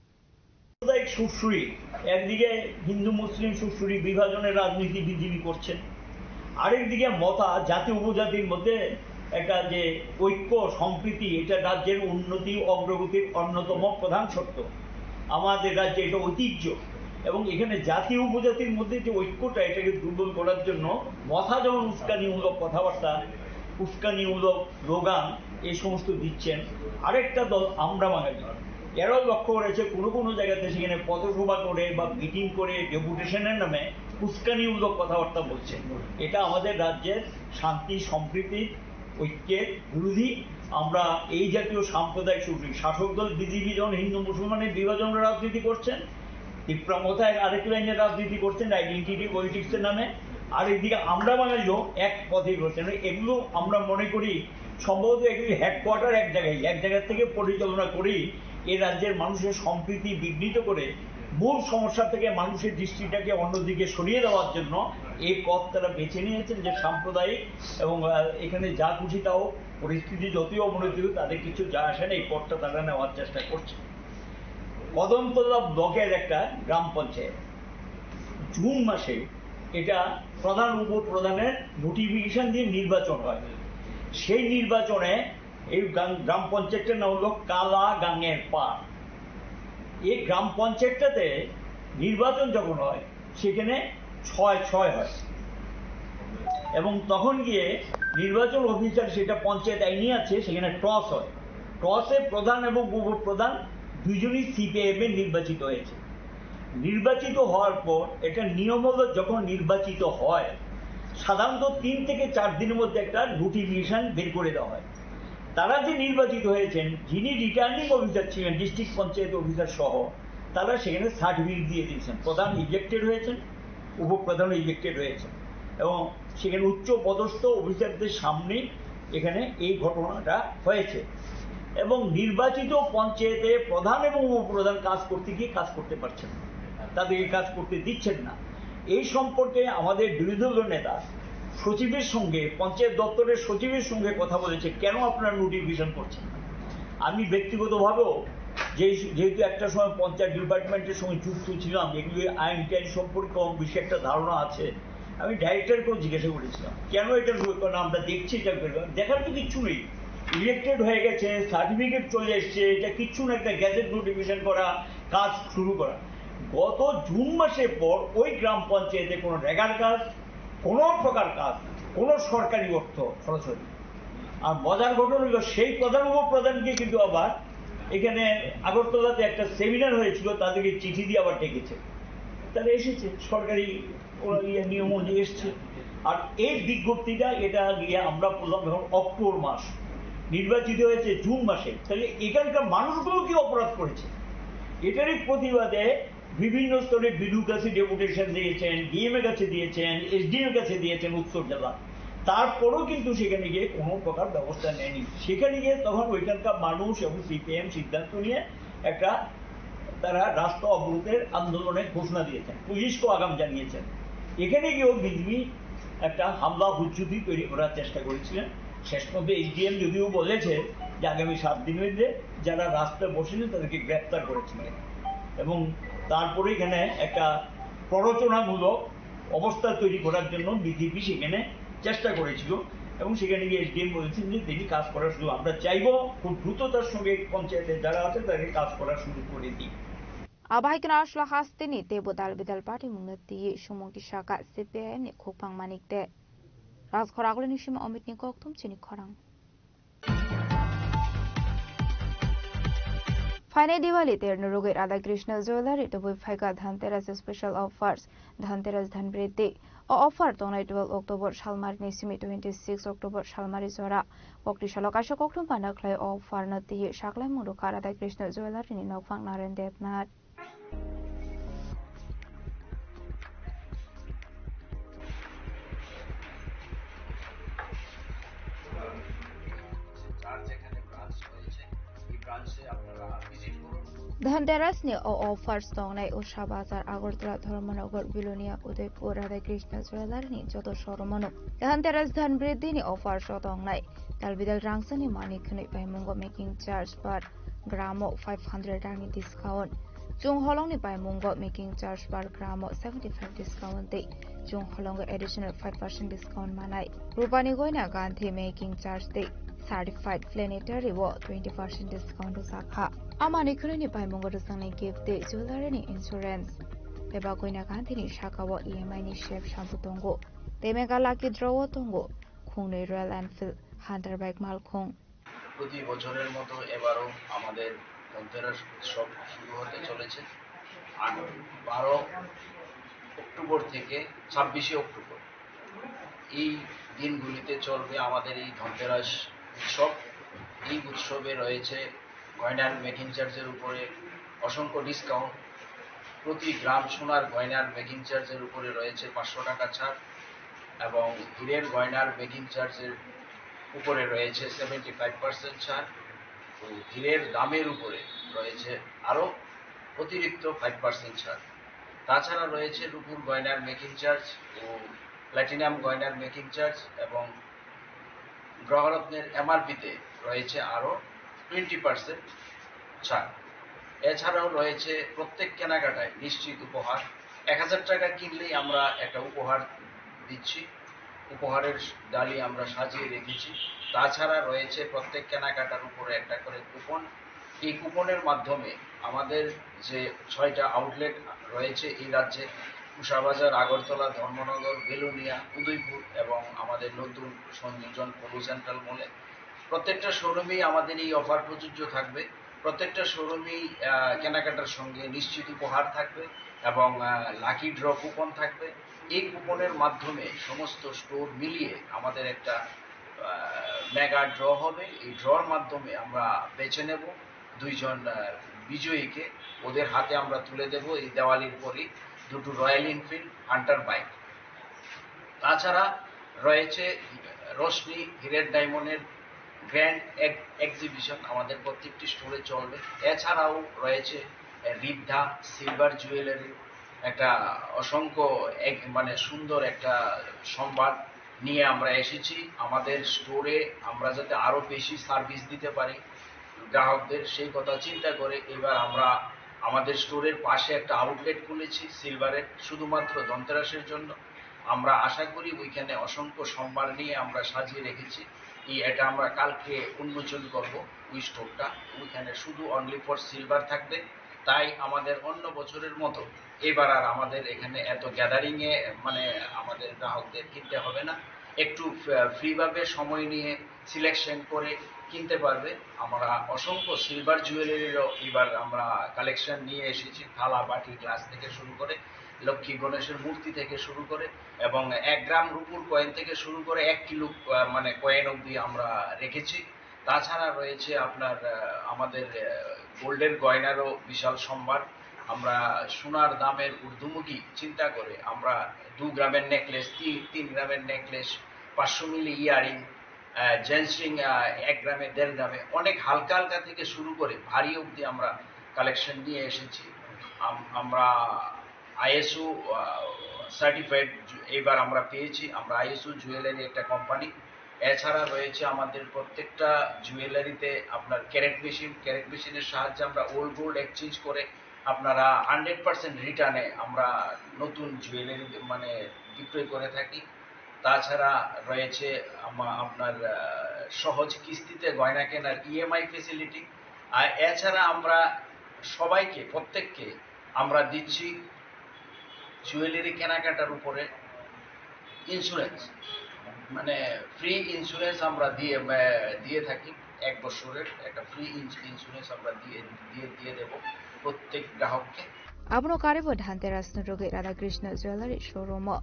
সাম্প্রদায়িক সুরসুরি, একদিকে হিন্দু মুসলিম সুরসুরি বিভাজনের রাজনীতি বিজেপি করছেন, আরেকদিকে মতা জাতি উপজাতির মধ্যে একটা যে ঐক্য সম্প্রীতি, এটা রাজ্যের উন্নতি অগ্রগতির অন্যতম প্রধান শর্ত। আমাদের রাজ্যে এটা ঐতিহ্য, এবং এখানে জাতি উপজাতির মধ্যে যে ঐক্যটা, এটাকে দুর্বল করার জন্য মথা যেমন উস্কানিমূলক কথাবার্তা, উস্কানিমূলক স্লোগান এই সমস্ত দিচ্ছেন। আরেকটা দল আমরা বাঙালি, এরাও লক্ষ্য করেছে কোনো কোনো জায়গাতে সেখানে পথসভা করে বা মিটিং করে ডেপুটেশনের নামে উস্কানিমূলক কথাবার্তা বলছে। এটা আমাদের রাজ্যের শান্তি সম্প্রীতি ঐক্যের বিরোধী। আমরা এই জাতীয় সাম্প্রদায়িক শক্তি, শাসক দল বিজেপি যেমন হিন্দু মুসলমানের বিভাজনের রাজনীতি করছেন, তিপ্রা মথায় আরেক লাইনের রাজনীতি করছেন আইডেন্টিটি পলিটিক্সের নামে, আরেকদিকে আমরা বাঙালিও এক পথে করছেন। এগুলো আমরা মনে করি সম্ভবত এগুলি হেডকোয়ার্টার এক জায়গায়, এক জায়গা থেকে পরিচালনা করেই এ রাজ্যের মানুষের সম্প্রীতি বিঘ্নিত করে মূল সমস্যা থেকে মানুষের দৃষ্টিটাকে অন্যদিকে সরিয়ে দেওয়ার জন্য এই পথ তারা বেছে নিয়েছেন, যে সাম্প্রদায়িক এবং, আহ, এখানে যা খুশি তাও পরিস্থিতি যতই অবনতি হোক, তাদের কিছু যায় আসে না, এই পথটা তারা নেওয়ার চেষ্টা করছে। কদমতলা ব্লকের একটা গ্রাম পঞ্চায়েত, জুন মাসে এটা প্রধান উপপ্রধানের নোটিফিকেশন দিয়ে নির্বাচন হয়। সেই নির্বাচনে এই গ্রাম, গ্রাম পঞ্চায়েতটার নাম হলো কালা গাঙের পাড়। এই গ্রাম পঞ্চায়েতটাতে নির্বাচন যখন হয়, সেখানে ছয় ছয় হয়, এবং তখন গিয়ে নির্বাচন অফিসার, সেটা পঞ্চায়েত আইনই আছে, সেখানে টস হয়। টসে প্রধান এবং উপপ্রধান দুইজনই সিপিআইএম এর নির্বাচিত হয়েছে। নির্বাচিত হওয়ার পর একটা নিয়ম হলো, যখন নির্বাচিত হয় সাধারণত তিন থেকে চার দিনের মধ্যে একটা নোটিফিকেশন বের করে দেওয়া হয়। তারা যে নির্বাচিত হয়েছেন, যিনি রিটার্নিং অফিসার ছিলেন, ডিস্ট্রিক্ট পঞ্চায়েত অফিসার সহ, তারা সেখানে সার্টিফিকেট দিয়ে দিয়েছেন, প্রধান ইলেক্টেড হয়েছেন, উপপ্রধান ইলেক্টেড হয়েছেন, এবং সেখানে উচ্চ পদস্থ অফিসারদের সামনে এখানে এই ঘটনাটা হয়েছে। এবং নির্বাচিত পঞ্চায়েতে প্রধান এবং উপপ্রধান কাজ করতে গিয়ে কাজ করতে পারছেন না, তাদেরকে কাজ করতে দিচ্ছেন না। এই সম্পর্কে আমাদের বিরোধী দলের নেতা সচিবের সঙ্গে, পঞ্চায়েত দপ্তরের সচিবের সঙ্গে কথা বলেছে, কেন আপনারা নোটিফিকেশন করছেন না। আমি ব্যক্তিগতভাবেও যে, যেহেতু একটা সময় পঞ্চায়েত ডিপার্টমেন্টের সঙ্গে যুক্ত ছিলাম, এগুলি আইন টাইন সম্পর্কে কম বেশি একটা ধারণা আছে, আমি ডাইরেক্টরকেও জিজ্ঞাসা করেছিলাম, কেন এটা হলো? কারণ আমরা দেখছি এটা বের হয়। দেখার তো কিচ্ছু নেই, ইলেক্টেড হয়ে গেছে, সার্টিফিকেট চলে এসছে, এটা কিচ্ছু না, একটা গ্যাজেট নোটিফিকেশন করা, কাজ শুরু করা। গত জুন মাসের পর ওই গ্রাম পঞ্চায়েতে কোনো রেগার কাজ, কোনো প্রকার কাজ, কোনো সরকারি অর্থ খরচ হয়নি। আর মজার ঘটনা হলো, সেই প্রধান উপপ্রধানকে কিন্তু আবার এখানে আগরতলাতে একটা সেমিনার হয়েছিল, তাদেরকে চিঠি দিয়ে আবার ডেকেছে, তারা এসেছে, সরকারি ওরা ইয়ে নিয়ম অনুযায়ী এসছে। আর এই বিজ্ঞপ্তিটা, এটা গিয়ে আমরা বললাম যখন অক্টোবর মাস, নির্বাচিত হয়েছে জুন মাসে, তাহলে এখানকার মানুষগুলো কি অপরাধ করেছে? এটারই প্রতিবাদে বিভিন্ন স্তরে বিডিওর কাছে ডেপুটেশন দিয়েছেন, ডিএম এর কাছে দিয়েছেন, এসডিএম এর কাছে দিয়েছেন উত্তর জেলা, তারপরেও কিন্তু সেখানে গিয়ে কোনো প্রকার ব্যবস্থা নেয়নি। সেখানে গিয়ে তখন ওইখানকার মানুষ এবং সিপিএম সিদ্ধান্ত নিয়ে একটা, তারা রাস্তা অবরোধের আন্দোলনের ঘোষণা দিয়েছেন, পুলিশকেও আগাম জানিয়েছেন। এখানে গিয়েও বিজেপি একটা হামলা হুজ্জুতি তৈরি করার চেষ্টা করেছিলেন। শেষ পর্যন্ত এসডিএম যদিও বলেছে যে আগামী সাত দিনের মধ্যে যারা রাস্তায় বসেছে তাদেরকে গ্রেপ্তার করেছিলেন, এবং তারপরে এখানে একটা প্ররোচনামূলক অবস্থা তৈরি করার জন্য বিজেপি সেখানে চেষ্টা করেছিল, এবং সেখানে গিয়ে এসডিএম বলেছেন যে তিনি কাজ করার সুযোগ, আমরা চাইবো খুব দ্রুততার সঙ্গে পঞ্চায়েতে যারা আছে তাদেরকে কাজ করার সুযোগ করে দিই। Abai kena asla hasteni tebo dal bidal party mungno twi sumung tisaka C P I M ni khukphang manik de. Rajkhor agulini sima Amit ni kokthum chini khorang. Phainai Diwali ter nurugwi Radha Krishna Jewellery tubui phaika Dhanteras special offers, Dhanteras Dhanbridhi. O offer tongnai twelve October salmari ni simi twenty six October salmari jora. Kokti salo kaisa kokthum panda khlai o offer no twi saklai mung rwkha Radha Krishna Jewellery ni nokphang Naren Debnath. Dhanteras ni o offers tongnai Usha Bazar, Agartala, Dharmanagar, Belonia, Udaipur, Radhakrishna Jewellery ni joto showroom ano. Dhanteras Dhanbridhi ni offers o tongnai. Talbidal rangsani mani khwnwi paimungo making charge per gramo five hundred rangni discount. Chwng holongni paimungo making charge per gramo seventy five discount tei chwng holongo additional five percent discount manai. Rupani goina ganthi making charge tei certified planetary o twenty percent discount rwjakha. Amani khwnwini paimungo rwjaknai gift tei jewellery ni insurance. Bebak goina ganthini sakao E M I ni sep shampoo tongo. Tei mega lucky draw o tongo khungnwi Royal Enfield Hunter bike malkhung. প্রতি বছরের মতো এবারও আমাদের ধনতেরাস উৎসব শুরু হতে চলেছে আট, বারো অক্টোবর থেকে ছাব্বিশে অক্টোবর। এই দিনগুলিতে চলবে আমাদের এই ধনতেরাস উৎসব। এই উৎসবে রয়েছে গয়নার মেকিং চার্জের উপরে অসংখ্য ডিসকাউন্ট। প্রতি গ্রাম সোনার গয়নার মেকিং চার্জের উপরে রয়েছে পাঁচশো টাকা ছাড় এবং হীরের গয়নার মেকিং চার্জের উপরে রয়েছে সেভেন্টি ফাইভ পার্সেন্ট ছাড়। ও হীরের দামের উপরে রয়েছে আরও অতিরিক্ত ফাইভ পার্সেন্ট ছাড়। তাছাড়া রয়েছে রূপোর গয়নার মেকিং চার্জ ও প্ল্যাটিনাম গয়নার মেকিং চার্জ এবং গ্রহরত্নের এমআরপিতে রয়েছে আরও টোয়েন্টি পার্সেন্ট ছাড়। এছাড়াও রয়েছে প্রত্যেক কেনাকাটায় নিশ্চিত উপহার। এক হাজার টাকা কিনলেই আমরা একটা উপহার দিচ্ছি, উপহারের ডালি আমরা সাজিয়ে রেখেছি। তাছাড়া রয়েছে প্রত্যেক কেনাকাটার উপরে একটা করে কুপন। এই কুপনের মাধ্যমে আমাদের যে ছয়টা আউটলেট রয়েছে এই রাজ্যে, উষাবাজার, আগরতলা, ধর্মনগর, বেলুনিয়া, উদয়পুর এবং আমাদের নতুন সংযোজন পলু সেন্ট্রাল মলে, প্রত্যেকটা শোরুমেই আমাদের এই অফার প্রযোজ্য থাকবে। প্রত্যেকটা শোরুমেই আহ, কেনাকাটার সঙ্গে নিশ্চিত উপহার থাকবে এবং লাকি ড্র কুপন থাকবে। এই কুপনের মাধ্যমে সমস্ত স্টোর মিলিয়ে আমাদের একটা মেগা ড্র হবে। এই ড্রর মাধ্যমে আমরা বেছে নেব দুইজন আহ, বিজয়ীকে। ওদের হাতে আমরা তুলে দেব এই দেওয়ালির পরই দুটো রয়্যাল এনফিল্ড হান্টার বাইক। তাছাড়া রয়েছে রোশনি হিরের ডায়মন্ডের গ্র্যান্ড এক্সিবিশন, আমাদের প্রত্যেকটি স্টোরে চলবে। এছাড়াও রয়েছে আহ, রিদ্ধা সিলভার জুয়েলারি, একটা অসংখ্য এক মানে সুন্দর একটা সম্ভার নিয়ে আমরা এসেছি। আমাদের স্টোরে আমরা যাতে আরও বেশি সার্ভিস দিতে পারি গ্রাহকদের, সেই কথা চিন্তা করে এবার আমরা আমাদের স্টোরের পাশে একটা আউটলেট খুলেছি সিলভারের, শুধুমাত্র ধনতেরাসের জন্য। আমরা আশা করি ওইখানে অসংখ্য সম্ভার নিয়ে আমরা সাজিয়ে রেখেছি। এই এটা আমরা কালকে উন্মোচন করব ওই স্টোরটা। ওইখানে শুধু অনলি ফর সিলভার থাকবে। তাই আমাদের অন্য বছরের মতো এবার আর আমাদের এখানে এত গ্যাদারিং এ মানে আমাদের গ্রাহকদের কিনতে হবে না। একটু ফ্রি ভাবে সময় নিয়ে সিলেকশন করে কিনতে পারবে। আমরা অসংখ্য সিলভার জুয়েলারিরও এবার আমরা কালেকশন নিয়ে এসেছি, থালা, বাটি, গ্লাস থেকে শুরু করে লক্ষ্মী গণেশের মূর্তি থেকে শুরু করে এবং এক গ্রাম রূপোর কয়েন থেকে শুরু করে এক কিলো আহ, মানে কয়েন অবধি আমরা রেখেছি। তাছাড়া রয়েছে আপনার আহ, আমাদের গোল্ডের গয়নারও বিশাল সম্ভার। আমরা সোনার দামের ঊর্ধ্বমুখী চিন্তা করে আমরা দু গ্রামের নেকলেস, তিন তিন গ্রামের নেকলেস, পাঁচশো মিলি ইয়ারিং, জেন্টস রিং এক গ্রামে দেড় গ্রামে, অনেক হালকা হালকা থেকে শুরু করে ভারী অবধি আমরা কালেকশন নিয়ে এসেছি। আম- আমরা আইএসও সার্টিফাইড এবার আমরা পেয়েছি। আমরা আইএসও জুয়েলারি একটা কোম্পানি। এছাড়া রয়েছে আমাদের প্রত্যেকটা জুয়েলারিতে আপনার ক্যারেট মেশিন। ক্যারেট মেশিনের সাহায্যে আমরা ওল্ড গোল্ড এক্সচেঞ্জ করে আপনারা হান্ড্রেড পার্সেন্ট রিটার্নে আমরা নতুন জুয়েলারি মানে বিক্রয় করে থাকি। তাছাড়া রয়েছে আমা- আপনার আহ, সহজ কিস্তিতে গয়না কেনার ইএমআই ফেসিলিটি। আর এছাড়া আমরা সবাইকে, প্রত্যেককে আমরা দিচ্ছি জুয়েলারি কেনাকাটার উপরে ইন্স্যুরেন্স, মানে ফ্রি ইন্স্যুরেন্স আমরা দিয়ে আহ, দিয়ে থাকি। এক বছরের একটা ফ্রি ইন্স্যুরেন্স আমরা দিয়ে দিয়ে দিয়ে দেব প্রত্যেক গ্রাহককে। Abono karibo Dhanteras ni rwgwi Radhakrishna Jewellery showroom o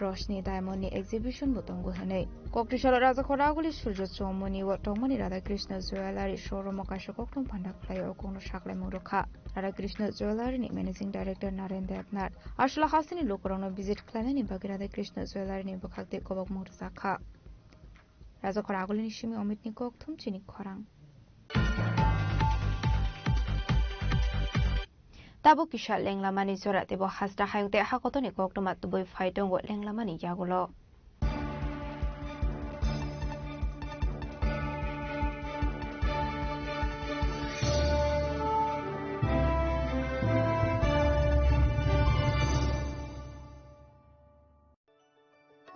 Roshni Diamond ni exhibition bo tongo hwnwi. Koktisalo Rajakhor Aguli Surjo Chowmuni o tongmani Radhakrishna Jewellery showroom o kaisa kokthum panda khlaio, kokno saklaimung rwkha. Radhakrishna Jewellery ni Managing Director Naren Debnath. Aswla hasteni lukurokno visit khlainani bagwi Radhakrishna Jewellery ni bwkhak tei kobokmung rwjakha. Rajakhor Agulini simi Omitni kokthum chini khorang. Tabuk kisa lenglamani jora teibo hasta hayung tei hakotorni koktwma tubui phai tongo lenglamani yagulo.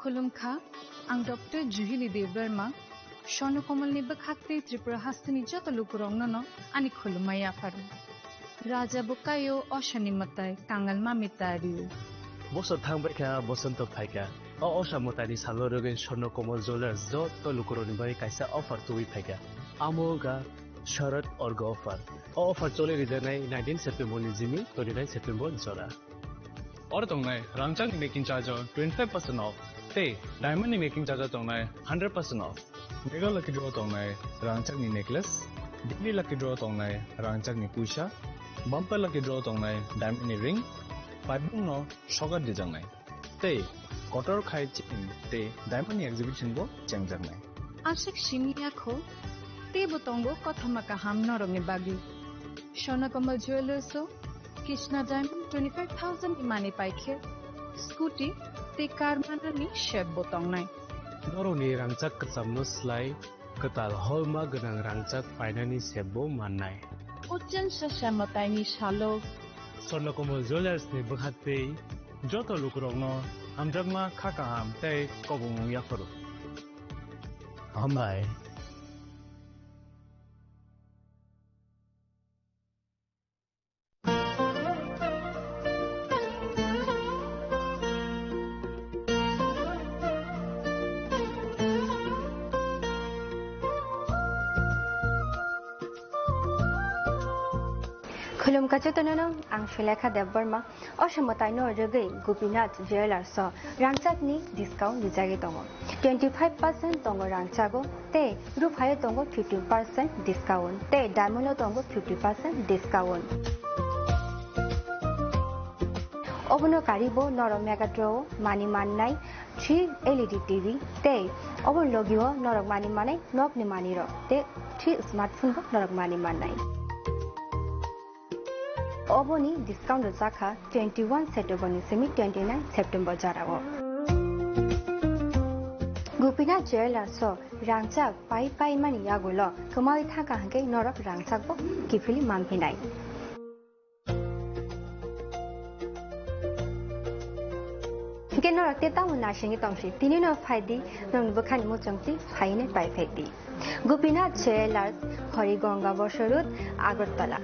Khulumkha, ang Doctor Juhili Debbarma, Swarno Komolni bwkhak tei Tripura hasteni joto lukurokno no ani khulumma yapharo. Raja bo kaio, osani mwtai, kangal mami tario. Bosor thangbaikha, bosonto phaikha. O osa mwtaini salo rwgwi Swarno Komol Jewellers joto lukurokni bagwi kaisa offer tubui phaikha. Amo wngkha Sharad Orgo offer. O offer choli rijaknai nineteen September ni simi twenty nine September jora. Oro tongnai rangchakni making charge o twenty five percent off tei diamond ni making charge o tongnai hundred percent off. Mega lucky draw tongnai rangchakni necklace, daily lucky draw tongnai rangchakni puisa, bumper lucky draw tongnai diamond ni ring, paibung no sogar dijaknai. Tei kotor khai chain tei diamond ni exhibition bo chengjaknai. Aswk simi yakho, teibo tongo kothoma kaham norokni bagwi. Swarno Komol Jewellers o Krishna Diamond twenty five thousand ni manwi paikhe, scooty tei car manani set bo tongnai. Norokni rangchak kwchamno slai kwtal holma gwnang rangchak painani set bo mannai. Uchan sasa mwtaini salo. Swarno Komol Jewellers ni bwkha tei joto lukurokno hamjakma kha kaham tei kobongmung yapharo. Hambai. Khulumkha jotono, ang Sulekha Debbarma. O somoi taino rwgwi Gopinath Jewellers o rangchakni discount rijagwi tongo. Twenty five percent tongo rangchago, tei ruphayo tongo fifty percent discount, tei diamond o tongo fifty percent discount. Obono karibo norok Megatron o mani mannai three L E D T V, tei obo logio norok mani manai nokni manirok, tei three smartphone bo norok mani mannai. Oboni discount rwjakha twenty one September ni simi twenty nine September jorao. Gopinath Jewellers o rangchak pai pai mani yagulo kwmawi thangkha hwnkhe norok rangchakbo kiphilwi manphinai. Hwnkhe norok tei tamo naisingwi tongsi, tini no phaidi, nokni bwkhani muchungtwi phainai pai phaidi. Gopinath Jewellers, Horigonga Bosor Road, Agartala.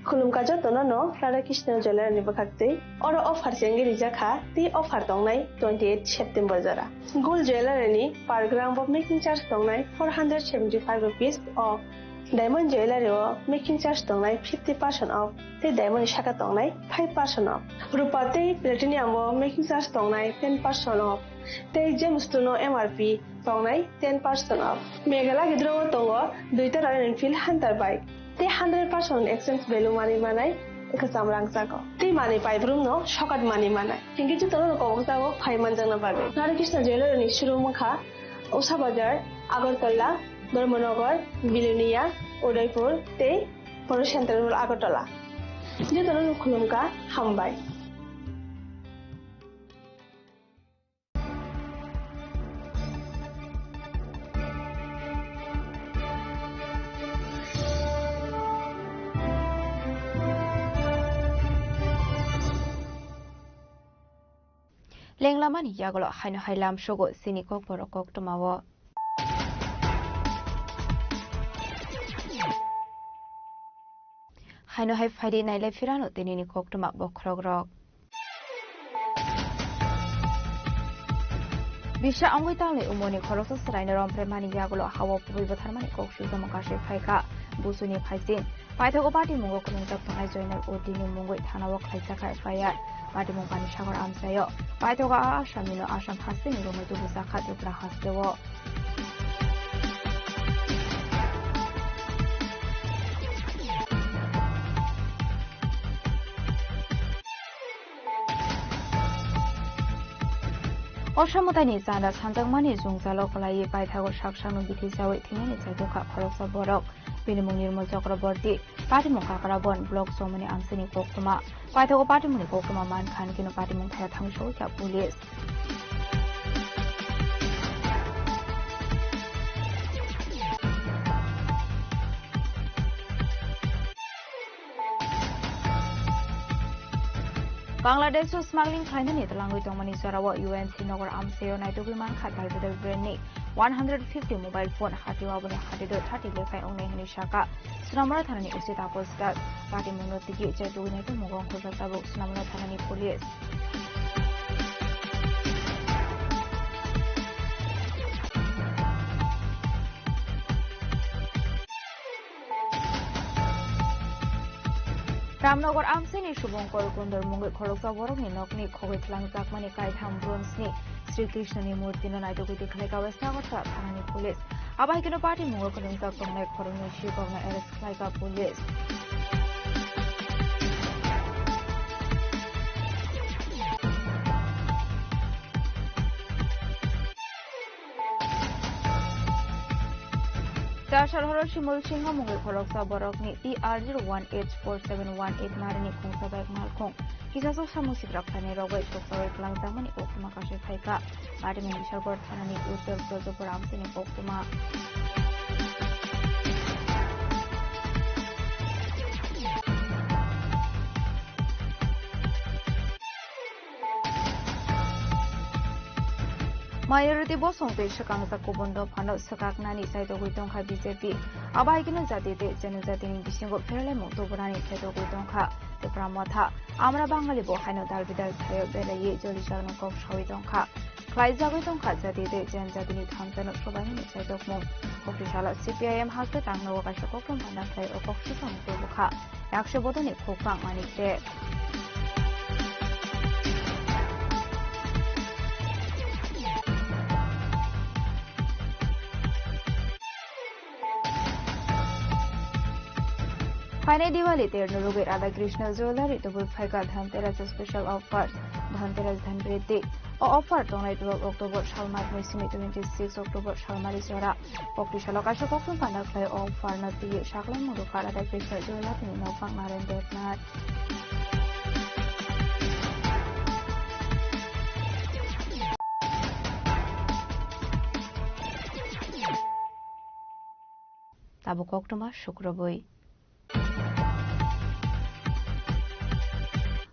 Khulumkha jotono no Radha Krishna Jewellery ni bwkhaktwi. Oro offer chengwi rijak kha, tei offer tongnai twenty eight September jora. Gold Jewellery ni per gram bo making charge tongnai four hundred seventy five rupees o. Diamond Jewellery o making charge tongnai fifty percent off, tei diamond ni saka tongnai five percent off. Rupa tei platinum o making charge tongnai ten percent off, tei gemstone o M R P tongnai ten percent off. Meghalaya gidro o tongo duita Royal Enfield Hunter bike, tei hundred percent exchange value manwi manai kwcham rangchak o. Tei manwi paibrum no sokat manwi manai. Hinkhe jotono no kobok jago phai manjakna bagwi. Radha Krishna Jewellery ni showroom wngkha Usha Bazar, Agartala, Dharmanagar, Bilonia, Udaipur tei Poro Central Agartala. Jotono no khulumkha, hambai. Lenglamani yagulo haino hai lamsogo chini kokborok koktwmao. Haino hai phaidi nailai phirano tinini koktwma bokhorokrok. Bisa wngwi talni umoni khoroksa chwraino rompremani yagulo ha-o kubui bwtharmani kok swijamo kasui phaikha. Busuni phaisin paithago patimungo kwrwngjak tongnai Joinal Uddinni mungwi thanao khlaijak kha F I R. Patimung Panisagar amchaio. Paithago a Asamnino Asam hasteni romwi tubujakha Tripura hasteo. Osamwtaini chanda sanjakmani jwngjalo kwlaiwi paithago sak sakno bithi chawi thwinani chaitokha khoroksa borok. Bini mung Nirmal Chakraborty, patimung Kakrabon, block chomani amchaini koktwma. Paithago patimungni koktwma mankha, hwnkhe patimung thaya thangwi sogwi kha police. Bangladesh o smuggling khlainani twlangwi tongmani jorao U N C nogor amchaio naitugwi mankha Darbetal brand ni one hundred fifty mobile phone hatio, aboni hatio thirty lekhai wngnai hwnwi sakha Sonamura thanani O C Tapas Das. Patimungno tigi chaitugwi naitugmung wngkhorjak tabuk Sonamura thanani police. Ramnagar amchaini subung Kol Kondor mungwi khoroksa borokni nokni khogwi twlangjakmani kaitham bronzeni Sri Krishnoni murtino naitugwi tikhlai kha West Agartala thanani police. Abo hai kheno patimungo kwrwngjak tongnai khoroknwi sikokno arrest khlaikha police. Chasar horo Shimul Singha mungwi khoroksa borokni T R zero one H four seven one eight marini khungsa bike malkhung kisasok samung siprak thani rogwi soksawi kwlangjakmani koktwma kasui phaikha. Patimung Bishalgarh thanani Uttar Brajapur amchaini koktwma. Minority bosong tei swkangjak kubun dophano swkaknani chaitogwi tongkha B J P. Abo hai kheno jati tei janajatini bisingo pherlaimung tubunani chaitogwi tongkha Tipra Motha. Amra Bangali bo haino dal bidal thaio belaiwi jolijakni kok sawi tongkha. Khlaijagwi tongkha jati tei jen jatini thansa no swbaimani chaitokmung. Kokti salo C P I M haste tangnogo kaisa koktwma panda khlai o kok swkang tubukha. Yakso bodolni khukphang Manik Deb. Phainai Diwali terno rwgwi Radha Krishna Jewellery tubui phaikha Dhanteras special offer, Dhanteras Dhan Vriddhi. O offer tongnai twelve October salmar ni simi twenty six October salmari jora. Kokti salo kaisa koktwma panda khlai o offer no twiwi saklai murukha Radha Krishna Jewellery ni nokphang Naren Debnath. Tabuk koktwma sukrubwi.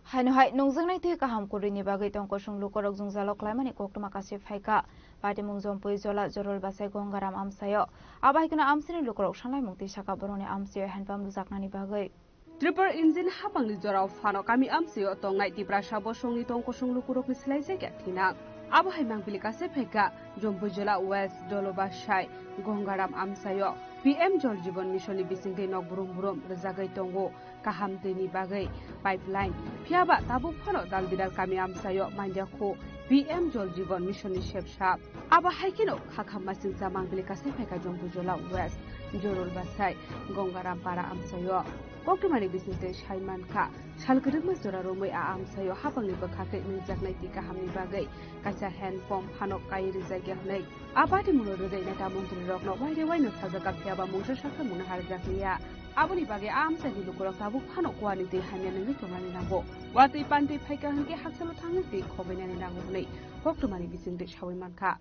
Haino hai nungjaknai twi kaham kwrwini bagwi tongkosong lukurok jwngjalo khlaimani koktwma kasi phaikha. Patimung Jompui Jola Jorol Bachai Gongaram amchaio. Abo hai kheno amchaini lukurok sanlaimung twi sakha borokni amchaio handpump rwjaknani bagwi. Triple engine hapangni jorao phano kami amchaio tongnai Tiprasa bosongni tongkosong lukurokni swlaijakya thinang. Abo hai mangpili kase phaikha Jompui Jola West Dolobasai Gongaram amchaio P M Jal Jeevan Mission ni bisingtwi nok brum brum rwjagwi tongo kaham twini bagwi pipeline. Phiyaba tabuk phano dal bidal kami amchaio manjakhu P M Jal Jeevan Mission ni sepsap. Abo hai kheno khakha masingcha mangpili kase phaikha Jompui Jola West Jorol Bachai Gongaram Para amchaio. Koktwmani bisingtwi sai mankha, sal kwrwngma jora romwi a amchaio hapangni bwkhaktwi nungjaknai twi kahamni bagwi kaisa hand pump phano kai rijak ya hwnwi. A patimungno rwgwi neta montrirokno waire waino sajak, phiya ba mungsa sakha mungna harjak liya. Aboni bagwi a amchaini lukurok tabuk phano kuarni twi hamya nungwi tongnani nango. Watwi pantwi phaikha hwnkhe haksalo thangwi twi khobainani nango hwnwi koktwmani bisingtwi saui mankha.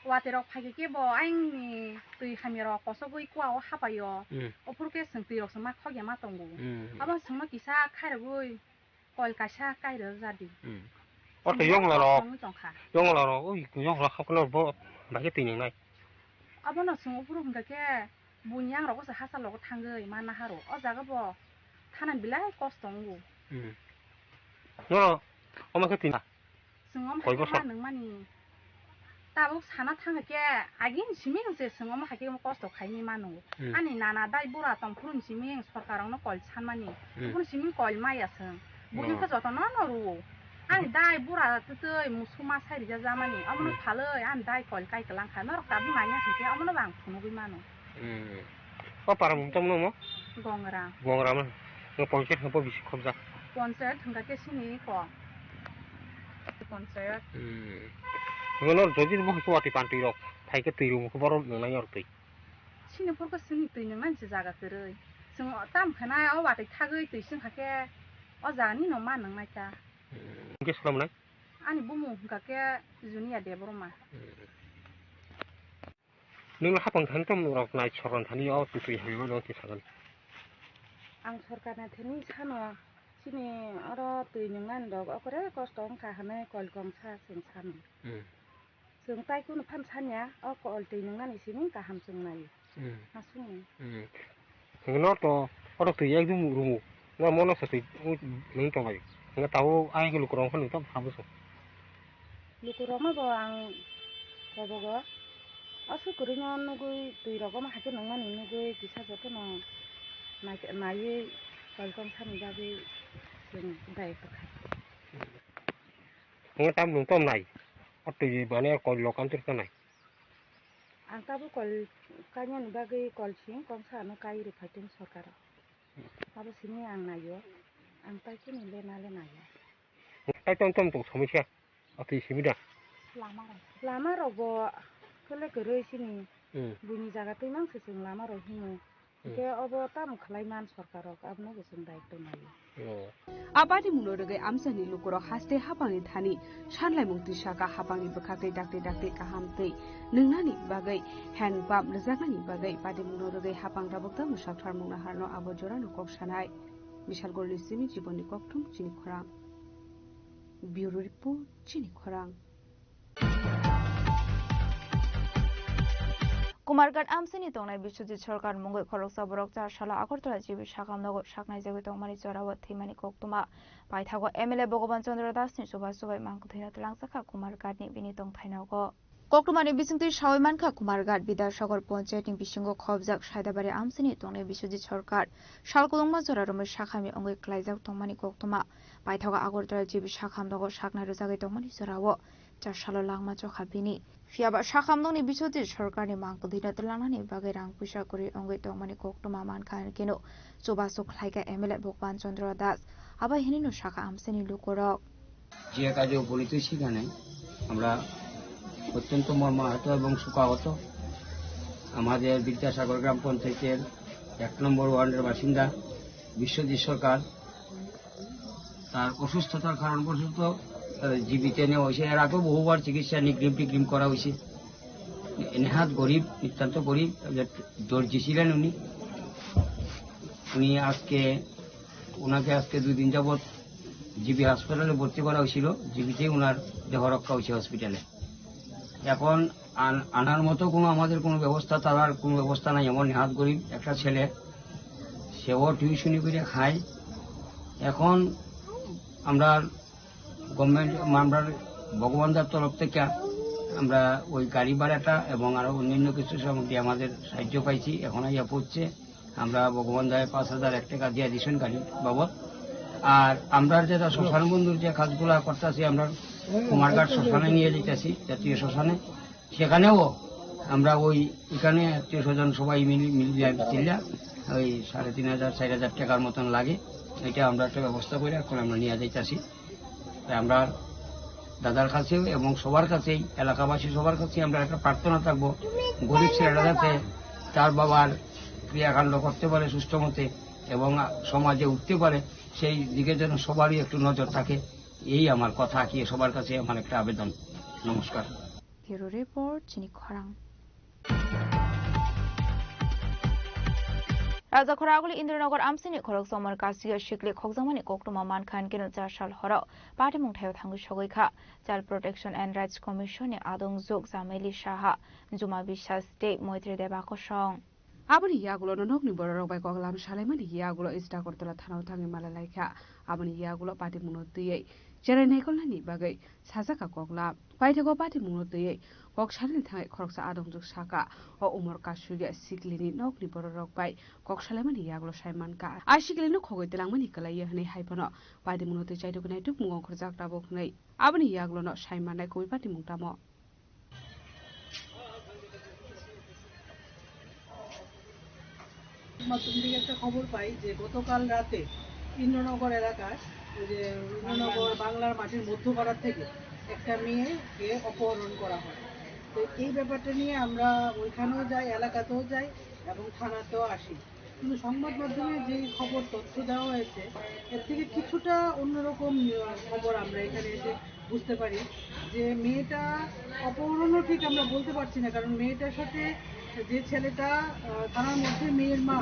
Watwi rok phaikhe khe bo ayangni twi hamya rok kosogwi kua o hapaio. Hmm. Ophuru khe chwng twi rok chwng ma khokya ma tongo. Hmm. Abo chwngno kisa khairogwi kol kaisa kairok jadi. Hmm. O twi yongla rok. Tongwi tongkha. Yongla rok, oi, yongla khokno bo bahai twi nwngnai. Abono chwng ophuru hwnkha khe buini yang rok se hachal rogo thangwi ma naharo. O jaga bo thana belai kosto wngo. Hmm. Nono, omo khe twi na? Chwng omo koi hai khe bosor? Ma nungmani. Tabuk sana thang khe agini simi se chwng omo hai khe kosto khaini manu. Hmm. Ani nana dai bura tong phuru simi sorkar rokno kol sanmani. Hmm. Phuru simi kol maya chwng. Buini no. Khe jotono no rwo. Ani dai bura twtwi musu ma sai rija jamani. Omono hmm. Phalwi ani dai kol kai kwlang kha. Norok tabuk nanya hinkhe omono bo ang phunugwi mano. Hmm. O para mung tamo no mo? Gongra. Gongra mo. No ponchayat no bisi khobjak. Ponchayat hwnkha khe sini ko. Ponchayat. Hmm. Ngono jodi bo hwnkhe watwi pantwi rok. Phai khe twi rwmukhe borok nwngnai oro twi. Sini phurkhe sini twi nwngnai se jaga kwrwi. Chwng tam khanai o watwi thagwi twi swng kha khe o jagani no ma nwngnai ta. Hmm. Hwnkhe swlamnai? Ani bumung hwnkha khe Junia Debbarma. Hmm. Nwng hapang thani tamo rok nai sorkar thani o twi twi hamya no twi sagan. Ang sorkar ni thani sano chini oro twi nwngnani rok okore kosto wngkha hwnwi kol kongsa chwng sano. Hmm. Chwng tai kunu phan sanya o kol twi nwngnani simi kaham chwng nai. Hmm. Aswkni. Hmm. Hwnkhe no to oro twi ekdum rumu. No mono sa twi nung tonglai. Hwnkhe tabuk ayang khe lukurok wngkha nung tamo sabuso. Lukurokno bo ang kobogo. Aswk kwrwino nugwi twi rogo ma hakhe nungmani nugwi kisa jotono nai-, naiwi kol kongsani bagwi chwng dai kwkha. Hwnkhe tamo nung tom nai. O twi bani kol lokam twi nai. Ang tabuk kol kainani bagwi kol sing kongsa ano kai rwphai tong sorkaro. Abo simi ang naio. Ang tai khe nung le na le naio. Tai tong tong tong somisa. Atwi simi da. Lama rok. Lama rok bo kele kwrwi sini. Hmm. Buini jaga twi mang se chwng lama rok himo. Hmm. Hwnkhe obo tamo khlai man sorkar rok abono bo chwng daitw naio. Oh. A patimungno rwgwi amchaini lukurok haste hapangni thani sanlaimung twi saka hapangni bwkhaktwi dakti dakti kaham twi nwngnani bagwi hand pump rwjaknani bagwi patimungno rwgwi hapang tabuk tamo sakthar mungna harno abo jorano kok sanai. Bisalgorni simi jibonni kokthum chini khorang. Bureau report chini khorang. Kumarghat amchaini tongnai Biswajit Sarkar mungwi khoroksa borok char salo Agartala G B sakhamnogo saknaijagwi tongmani jorao thwimani koktwma. Paithago M L A Bhagaban Chandra Das ni chubachu bai mang kwthwino twlangjakha Kumarghat ni bini tongthai nogo. Koktwmani bisingtwi sawi mankha Kumarghat Bidyasagar Panchayat ni bisingo khobjak Saidabari amchaini tongnai Biswajit Sarkar sal kwbangma jora romwi sakhami wngwi klaijak tongmani koktwma. Paithago Agartala G B sakhamnogo saknai rwjagwi tongmani jorao char salo langma chokha bini. Phiyaba sakhamnokni Biswajit Sarkarni mang kwthwino twlangnani bagwi rang puisa kwrwi wngwi tongmani koktwma mankha hinkhe no chubachu khlaikha M L A Bhagaban Chandra Das. Abo hinino sakha amchaini lukurok. যে কাজে উপনীত সেখানে আমরা অত্যন্ত মর্মাহত এবং শোকাহত। আমাদের বিদ্যাসাগর গ্রাম পঞ্চায়েতের এক নম্বর ওয়ার্ডের বাসিন্দা বিশ্বজিৎ সরকার তার অসুস্থতার কারণবশত, আহ, জীবিত নেওয়া হয়েছে। এর আগেও বহুবার চিকিৎসা নিগ্রিম টিগ্রিম করা হয়েছে। নেহাত গরিব, নিতান্ত গরিব, দর্জি ছিলেন উনি। উনি আজকে, ওনাকে আজকে দুই দিন যাবৎ জিবি হাসপাতালে ভর্তি করা হয়েছিল। জিবিতেই ওনার দেহ রক্ষা হয়েছে হসপিটালে। এখন আন-, আনার মতো কোনো আমাদের কোনো ব্যবস্থা, তার আর কোনো ব্যবস্থা নাই। এমন নেহাত গরিব একটা ছেলে, সেও টিউশনি করে খায়। এখন আমরা গভর্নমেন্ট, আমরা ভগবানদার তরফ থেকে আমরা ওই গাড়ি ভাড়াটা এবং আরো অন্যান্য কিছু সামগ্রী আমাদের সাহায্য পাইছি, এখন আইয়া পড়ছে। আমরা ভগবান দায় পাঁচ হাজার এক টাকা দিয়ে দিছেন গাড়ি বাবদ। আর আমরা যেটা শ্মশান বন্ধুর যে কাজগুলা করতেছি, আমরা কুমারঘাট শ্মশানে নিয়ে যেতেছি, জাতীয় শ্মশানে। সেখানেও আমরা ওই এখানে আত্মীয় স্বজন সবাই মিলি, মিলি চিল্লা ওই সাড়ে তিন হাজার, চার হাজার টাকার মতন লাগে। এটা আমরা একটা ব্যবস্থা করে এখন আমরা নিয়ে যাইতেছি। তাই আমরা দাদার কাছেও এবং সবার কাছেই, এলাকাবাসী সবার কাছেই আমরা একটা প্রার্থনা থাকবো, গরিব ছেলেটা যাতে তার বাবার ক্রিয়াকাণ্ড করতে পারে সুস্থ মতে এবং সমাজে উঠতে পারে, সেই দিকে যেন সবারই একটু নজর থাকে। এই আমার কথা, কি সবার কাছে আমার একটা আবেদন। নমস্কার। Bureau Report, chini khorang. Rajakhor aguli Indranagar amsini khorok somor kasiya sikli khokjakmani koktwma mankha hinkhe no char sal horo patimung thaio thangwi sogwi kha. Child Protection and Rights Commission ni adongjwk Jameli Saha, Juma Biswas tei Moitri Deba kosong. Aboni yagulo no nokni bororok bai kok lam salaimani yagulo East Agartala thanao thangwi malai laikha. Aboni yagulo patimungno twiwi cherai naikolnani bagwi sajak kha koklam. Paithago patimungno twiwi kok salini thangwi khoroksa adongjwk saka, o umor kasuya siklini nokni bororok bai kok salaimani yagulo sai mankha. A siklino khogwi twlangmani kwlaiya hwnwi hai phano patimungno twi chaitugwi naitukmungo ongkhorjak tabuk hwnwi aboni yagulono sai mannai kubui patimung tamo. মাধ্যম থেকে একটা খবর পাই যে গতকাল রাতে ইন্দ্রনগর এলাকার, ওই যে ইন্দ্রনগর বাংলার মাটির মধ্যপাড়ার থেকে একটা মেয়েকে অপহরণ করা হয়। তো এই ব্যাপারটা নিয়ে আমরা ওইখানেও যাই, এলাকাতেও যাই এবং থানাতেও আসি। কিন্তু সংবাদ মাধ্যমে যেই খবর, তথ্য দেওয়া হয়েছে, এর থেকে কিছুটা অন্যরকম, আহ, খবর আমরা এখানে এসে বুঝতে পারি যে মেয়েটা অপহরণও ঠিক আমরা বলতে পারছি না, কারণ মেয়েটার সাথে যে ছেলেটা, আহ, থানার মধ্যে মেয়ের মা,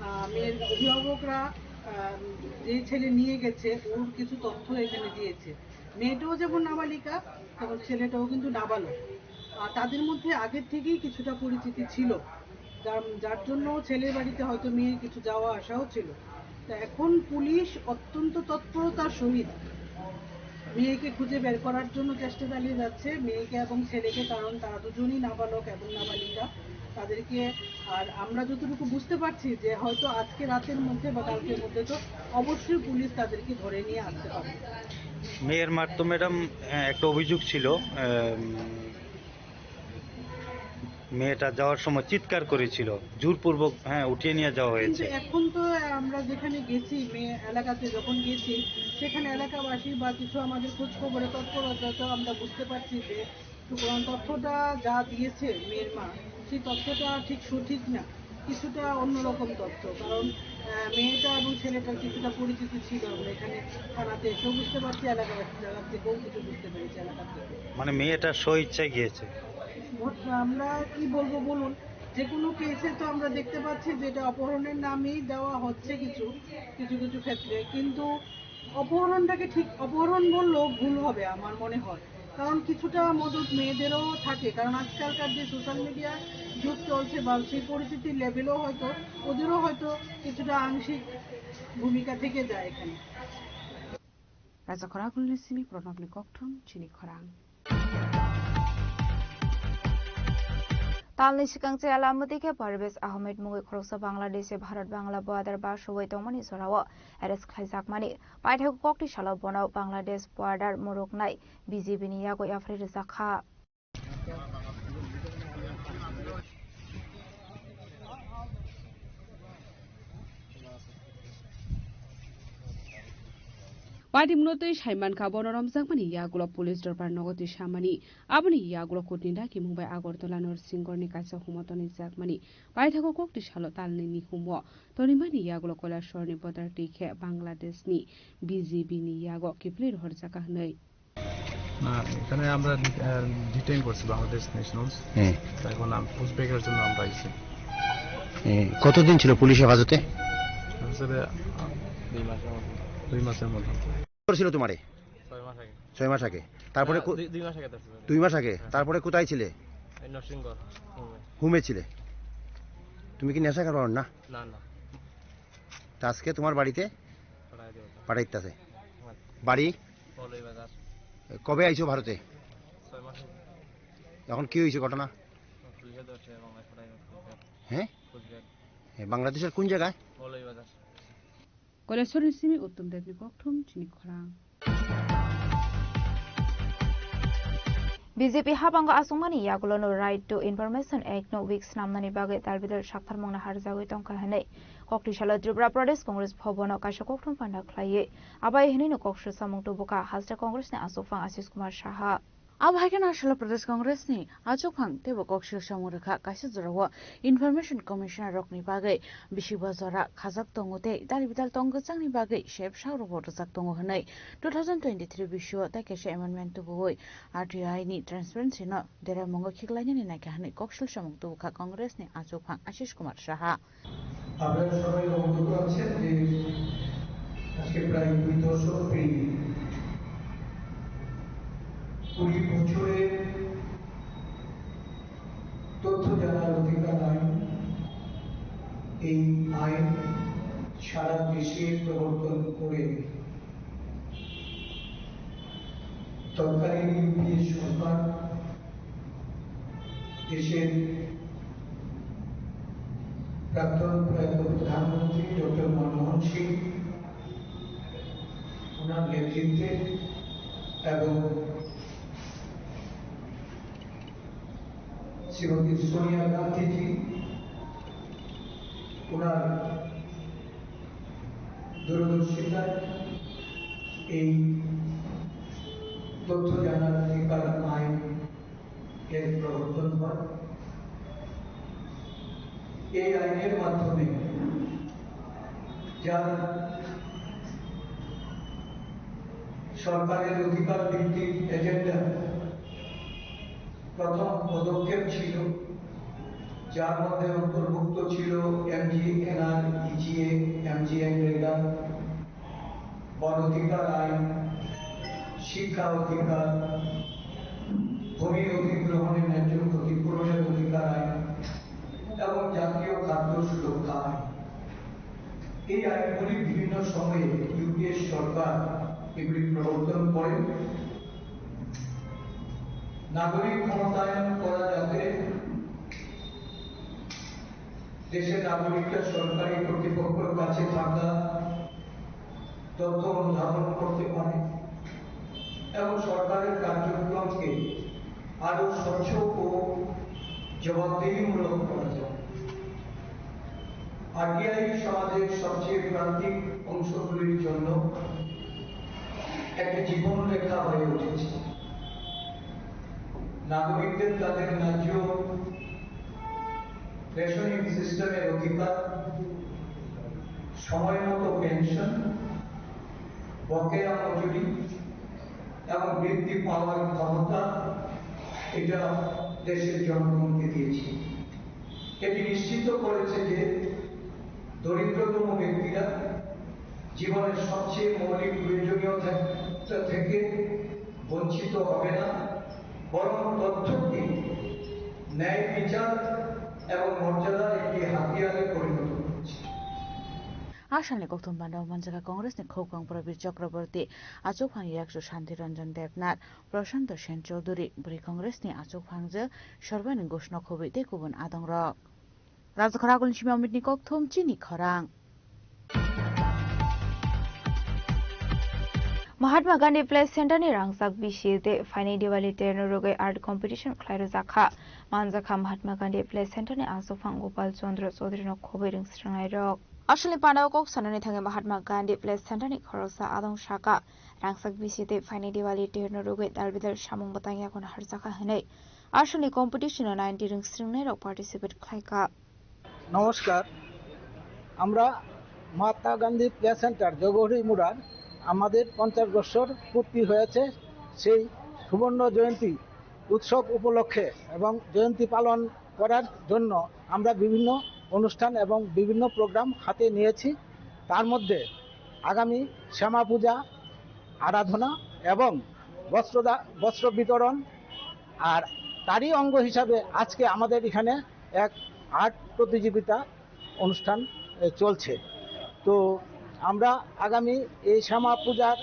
আহ, মেয়ের অভিভাবকরা, আহ, যে ছেলে নিয়ে গেছে, ওর কিছু তথ্য এখানে দিয়েছে। মেয়েটাও যেমন নাবালিকা, তেমন ছেলেটাও কিন্তু নাবালক। আর তাদের মধ্যে আগের থেকেই কিছুটা পরিচিতি ছিল, যার, যার জন্য ছেলের বাড়িতে হয়তো মেয়ের কিছু যাওয়া আসাও ছিল। তা এখন পুলিশ অত্যন্ত তৎপরতার সহিত মেয়েকে খুঁজে বের করার জন্য চেষ্টা চালিয়ে যাচ্ছে, মেয়েকে এবং ছেলেকে, কারণ তারা দুজনই নাবালক এবং নাবালিকা। তাদেরকে, আর আমরা যতটুকু বুঝতে পারছি যে হয়তো আজকে রাতের মধ্যে বা কালকের মধ্যে তো অবশ্যই পুলিশ তাদেরকে ধরে নিয়ে আসতে পারবে। মেয়ের মার তো ম্যাডাম, আহ, একটা অভিযোগ ছিল, আহ, মেয়েটা যাওয়ার সময় চিৎকার করেছিল, জোরপূর্বক, হ্যাঁ, উঠিয়ে নিয়ে যাওয়া কিন্তু হয়েছে। এখন তো আমরা যেখানে গেছি, মেয়ে এলাকাতে যখন গেছি, সেখানে এলাকাবাসী বা কিছু আমাদের খোঁজ খবরে তৎপরতা তো আমরা বুঝতে পারছি যে সুতরাং তথ্যটা যা দিয়েছে মেয়ের মা, সেই তথ্যটা ঠিক সঠিক না, কিছুটা অন্যরকম তথ্য। কারণ, আহ, মেয়েটা এবং ছেলেটার কিছুটা পরিচিতি ছিল, আমরা এখানে থানাতে এসেও বুঝতে পারছি, এলাকাবাসী জায়গা থেকেও কিছু বুঝতে পেরেছি এলাকা থেকে। মানে মেয়েটা স্ব ইচ্ছায় গিয়েছে? ঘটনা আমরা কি বলবো বলুন, যে কোনো কেসে তো আমরা দেখতে পাচ্ছি যে এটা অপহরণের নামেই দেওয়া হচ্ছে কিছু, কিছু কিছু ক্ষেত্রে, কিন্তু অপহরণটাকে ঠিক অপহরণ বললেও ভুল হবে আমার মনে হয়। কারণ কিছুটা মদত মেয়েদেরও থাকে, কারণ আজকালকার যে সোশ্যাল মিডিয়া যুগ চলছে বা সেই পরিস্থিতির লেভেলও হয়তো ওদেরও হয়তো কিছুটা আংশিক ভূমিকা থেকে যায় এখানে। Raja Khorang Kulni simi Pranabni Kokthum chini khorang. Talni swkang chaya lamwtwi khe Parvez Ahmed mungwi khoroksa Bangladeshi Bharat Bangla border basoi tongmani jorao arrest khlaijakmani. Paithak kokti salo bono Bangladesh border muruknai B J B ni yago yapharwi rwjak kha. Patimno twi saimankha, bono romjakmani yagulo police dorbar nogo twi samani. Aboni yagulo kutni dakimung bai Agartala Norsingorni kaisa humo tonijakmani. Paithago kokti salo talnini humo tonimani yagulo Kailasharni border twi khe Bangladeshni B J B ni yago kiphilwi rohorjakha hwnwi. না, এখানে আমরা, আহ, ডিটেইন করছি বাংলাদেশ ন্যাশনালস। হ্যাঁ। এখন আম-, উজবেকের জন্য আমরা আইছি। এ, কতদিন ছিল পুলিশ হেফাজতে? হিসেবে, আহ, দুই মাসের মতো। দুই মাসের মতো। করেছিল তোমারে? ছয় মাস আগে। ছয় মাস আগে। তারপরে না, কো-, দুই, দুই মাস আগে ধরছে। দুই মাস আগে? হ্যাঁ। তারপরে কোথায় ছিলে? এই নরসিংগড়, হোমে। হোমে ছিলে? তুমি কি নেশা খেলোয়াড় না? না, না। তা আজকে তোমার বাড়িতে পাঠাই দেবো। পাঠাইতাছে। হ্যাঁ। বাড়ি? মৌলভীবাজার। কবে আইছো ভারতে? ছয় মাস হয়েছে। এখন কি হয়েছে ঘটনা? পুলিশে ধরছে এবং এখন হ্যাঁ? কুচবিহার। এ, বাংলাদেশের কোন জায়গায়? Moulvibazar. Kailasharni simi Uttam Debni Kokthum chini khorang. B J P habango achukmani yagulono Right to Information Act no weak swnamnani bagwi dalbidal saktharmungno harjagwi tongkha hwnwi koktisalo Tripura Pradesh Congress Bhavan o kaisa kokthum panda khlaiwi abai hwnwino kok swsamung tubukha Hasta Congress ni achukphang Ashish Kumar Saha. Abo hai kheno Hasta Pradesh Congress ni achukphang teibo kok swsamung rwkha kaisa jorao Information Commissioner rokni bagwi bisi bojora khajak tongo tei dalbidal tong gwchangni bagwi sep sakrokbo rwjak tongo hwnwi two thousand twenty-three bisio tei kaisa amendment tubuwi R T I ni transparency no deramungo khiklainani naikha hwnwi koksil samung tubukha Congress ni achukphang Ashish Kumar Saha. আপনারা সবাই অবগত আছেন যে আজকে প্রায় দুই দশক পেরিয়ে কুড়ি বছরের তথ্য জানার অধিকার আইন, এই আইন সারা দেশে প্রবর্তন করে তৎকালীন ইউপিএ সরকার দেশের প্রাক্তন প্রয়াত প্রধানমন্ত্রী ডক্টর মনমোহন সিং ওনার নেতৃত্বে এবং শ্রীমতী সোনিয়া গান্ধীজি ওনার দূরদর্শিতায় এই তথ্য জানার অধিকার আইন এর প্রবর্তন হয়। এই আইনের মাধ্যমে যার সরকারের অধিকার ভিত্তিক এজেন্ডা প্রথম পদক্ষেপ ছিল, যার মধ্যে অন্তর্ভুক্ত ছিল এমজিএনআর, ইজিএ, এমজিএনরেগা, বন অধিকার আইন, শিক্ষা অধিকার, ভূমি অধিগ্রহণের ন্যায্য ক্ষতিপূরণের অধিকার আইন এবং জাতীয় খাদ্য সুরক্ষা আইন। এই আইনগুলি বিভিন্ন সময়ে ইউপিএ সরকার এগুলি প্রবর্তন করেন। নাগরিক ক্ষমতায়ন করা যাতে দেশের নাগরিকরা সরকারি কর্তৃপক্ষের কাছে থাকা তথ্য অনুধাবন করতে পারে এবং সরকারের কার্যক্রমকে আরও স্বচ্ছ ও জবাবদিহিমূলক করা যায়। আরটিআই সমাজের সবচেয়ে প্রান্তিক অংশগুলির জন্য একটি জীবনরেখা হয়ে উঠেছে। নাগরিকদের তাদের ন্যায্য রেশনিং সিস্টেমের অধিকার, সময় মতো পেনশন, বকেয়া মজুরি এবং বৃদ্ধি পাওয়ার ক্ষমতা, এটা দেশের জনগণকে দিয়েছে। এটি নিশ্চিত করেছে যে দরিদ্রতম ব্যক্তিরা জীবনের সবচেয়ে মৌলিক প্রয়োজনীয়তা থেকে বঞ্চিত হবে না, বরং তথ্যটি ন্যায় বিচার এবং মর্যাদার একটি হাতিয়ারে পরিণত হচ্ছে। Asalni kokthum bandao manjakha Congress ni khukang Prabir Chakraborty, achukphang yakchu Shanti Ranjan Debnath, Prashanto Sen Chaudhury, bwrwi Congress ni achukphang je Sorbani Ghosh no khobwi tei kubun adongrok. Rajakhor agulni simi Amitni kokthum chini khorang. Mahatma Gandhi Play Center ni rangchak bisi tei phainai Diwali terno rwgwi art competition khlai rwjakha. Manjakha Mahatma Gandhi Play Center ni achukphang Gopal Chandra Chaudhary no khobwi rwngsrwngnairok. Asalni pandao kok sanani thangwi Mahatma Gandhi Play Center ni khoroksa adong saka, rangchak bisi tei phainai Diwali terno rwgwi dalbidal samung bwtang yakun harjakha hwnwi. Asalni competition o ninety rwngsrwngnairok participate khlaikha. নমস্কার। আমরা মহাত্মা Gandhi play centre জগহরি মুড়ার আমাদের পঞ্চাশ বছর পূর্তি হয়েছে। সেই সুবর্ণ জয়ন্তী উৎসব উপলক্ষে এবং জয়ন্তী পালন করার জন্য আমরা বিভিন্ন অনুষ্ঠান এবং বিভিন্ন প্রোগ্রাম হাতে নিয়েছি। তার মধ্যে আগামী শ্যামা পূজা, আরাধনা এবং বস্ত্রদা-, বস্ত্র বিতরণ। আর তারই অঙ্গ হিসাবে আজকে আমাদের এখানে এক আর্ট প্রতিযোগিতা অনুষ্ঠান, এ, চলছে। তো আমরা আগামী এই শ্যামা পূজার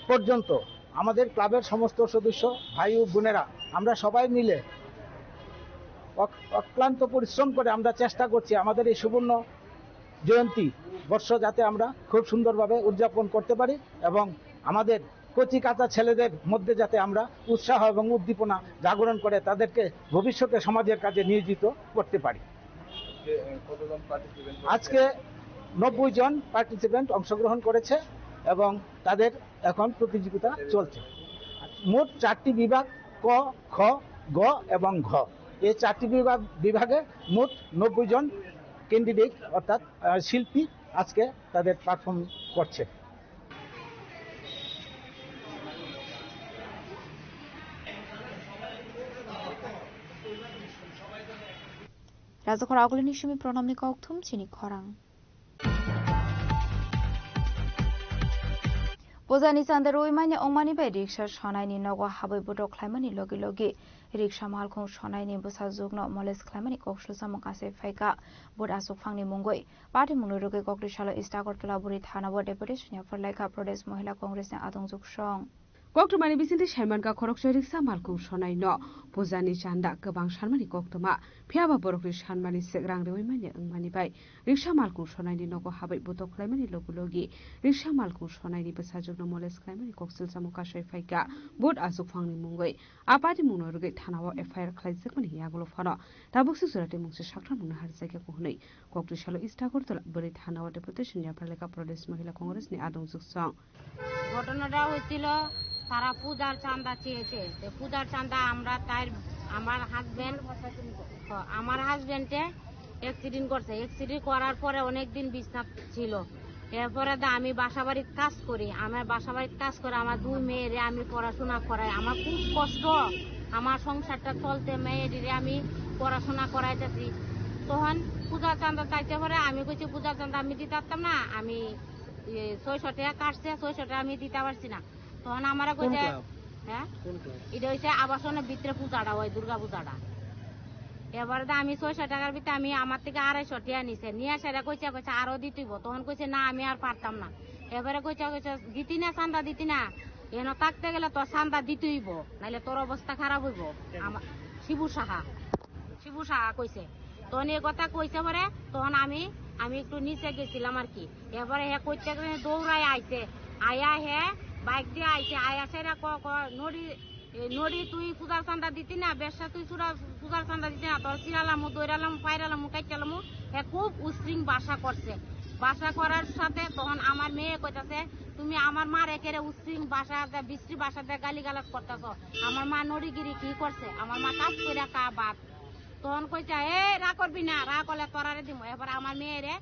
পর্যন্ত আমাদের ক্লাবের সমস্ত সদস্য, ভাই ও বোনেরা, আমরা সবাই মিলে অক-, অক্লান্ত পরিশ্রম করে আমরা চেষ্টা করছি আমাদের এই সুবর্ণ জয়ন্তী বর্ষ যাতে আমরা খুব সুন্দরভাবে উদযাপন করতে পারি এবং আমাদের কচি কাঁচা ছেলেদের মধ্যে যাতে আমরা উৎসাহ এবং উদ্দীপনা জাগরণ করে তাদেরকে ভবিষ্যতে সমাজের কাজে নিয়োজিত করতে পারি। আজকে, আহ, কতজন পার্টিসিপেন্ট? আজকে নব্বই জন পার্টিসিপেন্ট অংশগ্রহণ করেছে এবং তাদের এখন প্রতিযোগিতা চলছে। মোট চারটি বিভাগ, ক, খ, গ এবং ঘ। এই চারটি বিভাগ, বিভাগে মোট নব্বই জন ক্যান্ডিডেট অর্থাৎ, আহ, শিল্পী আজকে তাদের পারফর্ম করছে। Rajakhor agulini simi Pranamni kokthum chini khorang. Pujani chanda rwi manya ongmani bai riksa sonaini nogo habwi botok khlaimani logi logi riksa malkhung sonaini bwsajwkno moles khlaimani kok swlsamung achai phaikha. Vote achukphangni mungwi party mungno rwgwi kokri salo East Agartala bwrwi thana o deputation yapharlaikha Pradesh Mohila Congress ni adongjwk song. Koktwmani bisingtwi saimankha khoroksa riksa malkhung sonaino pujani chanda kwbang sanmani koktwma, phiyaba borokni sanmani sek rang rwui manya wngmani bai riksa malkhung sonaini nogo habwi botok khlaimani logi logi riksa malkhung sonaini bwsajwkno moles khlaimani kok swlsamung kasui phaikha. Vote achukphangni mungwi a party mungno rwgwi thana o F I R khlaijakmani yagulo phano tabuk se jora tei mungsa sakra mungno harjakya hwnwi koktwi salo East Agartala bwrwi thana o deputation yapharlaikha Pradesh Mohila Congress ni adongjwk song. ঘটনাটা হয়েছিল, তারা পূজার চাঁদা চেয়েছে। তো পূজার চাঁদা আমরা তাই, আমার হাজবেন্ড, আমার হাজবেন্ডে অ্যাক্সিডেন্ট করছে। অ্যাক্সিডেন্ট করার পরে অনেক দিন বিছনা ছিল। এরপরে তো আমি বাসা বাড়ির কাজ করি, আমার বাসা বাড়ির কাজ করে আমার দুই মেয়েরে আমি পড়াশোনা করাই। আমার খুব কষ্ট, আমার সংসারটা চলতে মেয়েটিরে আমি পড়াশোনা করাইতেছি। তখন পূজার চাঁদা চাইতে পারে, আমি কইছি, "পূজার চাঁদা আমি দিতে পারতাম না, আমি, ইয়ে, ছয়শো টাকা কাটছে, ছয়শো টাকা আমি দিতে পারছি না।" তখন আমারে কইছে, হ্যাঁ? এটা হইছে আবাসনের ভিতরে পূজাটা হয়, দুর্গা পূজাটা। এবারে তো আমি ছয়শো টাকার ভিতরে আমি আমার থেকে আড়াইশো টাকা নিছে, নিয়ে সেটা কইছে, কইছে, "আরো দিতে হইব।" তখন কইছে, "না, আমি আর পারতাম না।" এবারে কইছে, কইছে, "দিতি না, চান্দা দিতি না, এন থাকতে গেলে তোর চান্দা দিতে হইব, নাইলে তোর অবস্থা খারাপ হইব।" আমার শিবু সাহা, শিবু সাহা কইছে। তখন এই কথা কইছে পরে, তখন আমি, আমি একটু নিচে গেছিলাম আর কি। এরপরে হে কইতে গেলে দৌড়ায় আইছে, আয়া হে বাইক দিয়ে আইছে, আয়া সেরা ক, ক, নড়ি, এ, নড়ি তুই পূজার চান্দা দিতি না, বেশা তুই সুরা পূজার চান্দা দিতি না, তোর চিরালামু, দৈরালামু, পাইরালামু, কাইটালামু। হে খুব উশৃং ভাষা করছে। ভাষা করার সাথে তখন আমার মেয়ে কইতাছে, "তুমি আমার মারে কেরে উশৃং ভাষা দে, বিশ্রী ভাষা দে, গালিগালাজ করতাছো? আমার মা নড়িগিরি কি করছে? আমার মা কাজ কইরা কা বাদ।" তখন কইছে, "এ, রাগ করবি না, রাগ করলে তোরারে দিমু।" এবার আমার মেয়েরে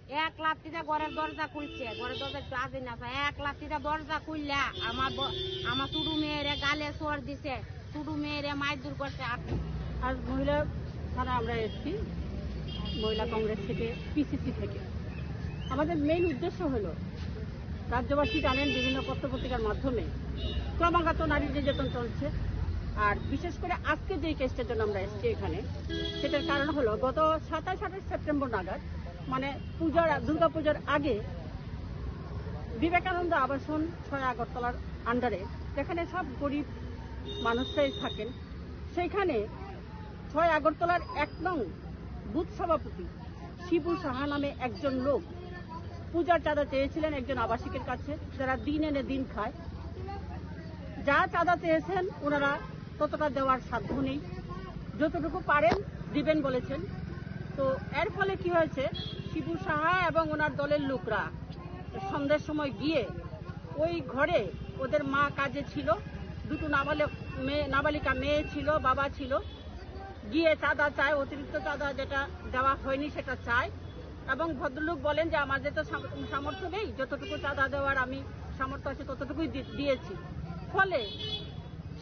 এক লাত্তিতে ঘরের দরজা খুলছে, ঘরের দরজা একটু আজই না চায়, এক লাত্তিতে দরজা খুললা আমার ব-, আমার ছোট মেয়েরে গালে চড় দিছে, ছোট মেয়েরে মারধর করছে। আর আজ মহিলা থানা আমরা এসছি, মহিলা কংগ্রেস থেকে, পিসিসি থেকে। আমাদের মেইন উদ্দেশ্য হলো, রাজ্যবাসী জানেন, বিভিন্ন পত্রপত্রিকার মাধ্যমে ক্রমাগত নারী নির্যাতন চলছে। আর বিশেষ করে আজকে যে কেসটার জন্য আমরা এসেছি এখানে, সেটার কারণ হলো গত সাতাশ আঠাশ সেপ্টেম্বর নাগাদ, মানে পূজার, দুর্গাপূজার আগে বিবেকানন্দ আবাসন ছয় আগরতলার আন্ডারে, যেখানে সব গরিব মানুষরাই থাকেন, সেইখানে ছয় আগরতলার এক নং বুথ সভাপতি শিবু সাহা নামে একজন লোক পূজার চাঁদা চেয়েছিলেন একজন আবাসিকের কাছে, যারা দিন এনে দিন খায়। যা চাঁদা চেয়েছেন ওনারা ততটা দেওয়ার সাধ্য নেই, যতটুকু পারেন দিবেন বলেছেন। তো এর ফলে কি হয়েছে, শিবু সাহা এবং ওনার দলের লোকরা সন্ধ্যার সময় গিয়ে ওই ঘরে, ওদের মা কাজে ছিল, দুটো নাবালক মেয়ে, নাবালিকা মেয়ে ছিল, বাবা ছিল, গিয়ে চাঁদা চায়, অতিরিক্ত চাঁদা যেটা দেওয়া হয়নি সেটা চায়। এবং ভদ্রলোক বলেন যে, "আমার যেহেতু সাম-, সামর্থ্য নেই, যতটুকু চাঁদা দেওয়ার আমি সামর্থ্য আছে ততটুকুই দি-, দিয়েছি।" ফলে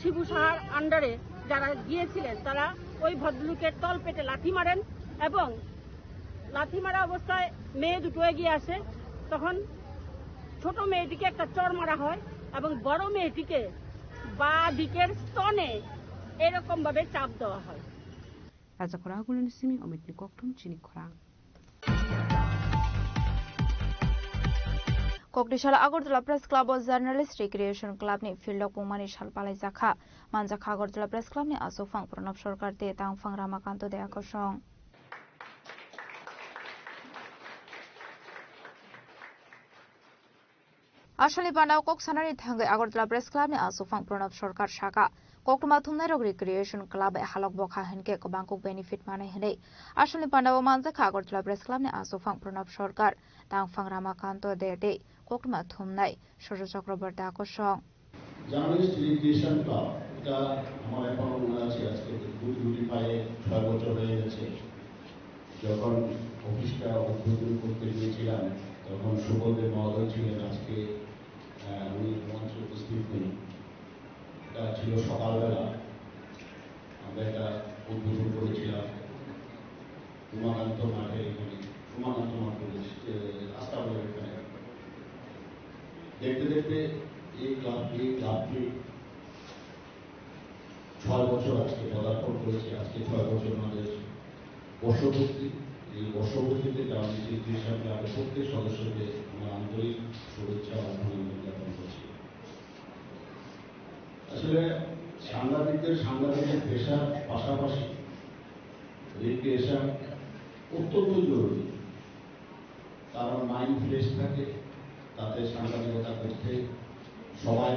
শিবু সাহার আন্ডারে যারা গিয়েছিলেন, তারা ওই ভদ্রলোকের তলপেটে লাথি মারেন এবং লাথি মারা অবস্থায় মেয়ে দুটো এগিয়ে আসে, তখন ছোট মেয়েটিকে একটা চড় মারা হয় এবং বড় মেয়েটিকে বাঁ দিকের স্তনে এরকম ভাবে চাপ দেওয়া হয়। Rajakhora Agulini simi Omitni kokthum chini khorang. Kokdisala Agartala Press Club o Journalist Recreation Club ni field o pungmani sal palaijakha. Manjakha Agartala Press Club ni aswk phang Pranab Sarkar tei tang phang Ramakanto Dea Kosong. Asalni pandao kok sanani thangwi Agartala Press Club ni aswk phang Pranab Sarkar saka, koktwma thumnairok Recreation Club bai halok bokha hinkhe kwbang kok benefit manai hinwi. Asalni pandao manjakha Agartala Press Club ni aswk phang Pranab Sarkar, tang phang Ramakanto Dea tei koktwma thumnai Surjo Chakraborty Akosong. Journalist recreation club, এটা আমার এখনো মনে আছে, আজকে দুই দুটি পায়ে ছয় বছর হয়ে গেছে। যখন অফিসটা উদ্বোধন করতে গিয়েছিলাম, তখন সুবোধ মহোদয় ছিলেন। আজকে, আহ, উনি মঞ্চে উপস্থিত নেই। এটা ছিল সকালবেলা, আমরা এটা উদ্বোধন করেছিলাম। উমাকান্ত মাঠে এখানে, উমাকান্ত মাঠ বলেছি, যে আস্তাবলের এখানে। দেখতে দেখতে এই ক্লাব, এই ক্লাবটি ছয় বছর আজকে পদার্পণ করেছে। আজকে ছয় বছর আমাদের বর্ষপূর্তি। এই বর্ষপূর্তিতে জার্নালিস্ট রিক্রিয়েশন ক্লাবের প্রত্যেক সদস্যকে আমার আন্তরিক শুভেচ্ছা ও অভিনন্দন জ্ঞাপন করছি। আসলে সাংবাদিকদের সাংবাদিকের পেশার পাশাপাশি রিক্রিয়েশন অত্যন্ত জরুরি, কারণ মাইন্ড ফ্রেশ থাকে, তাতে সাংবাদিকতা করতে সবাই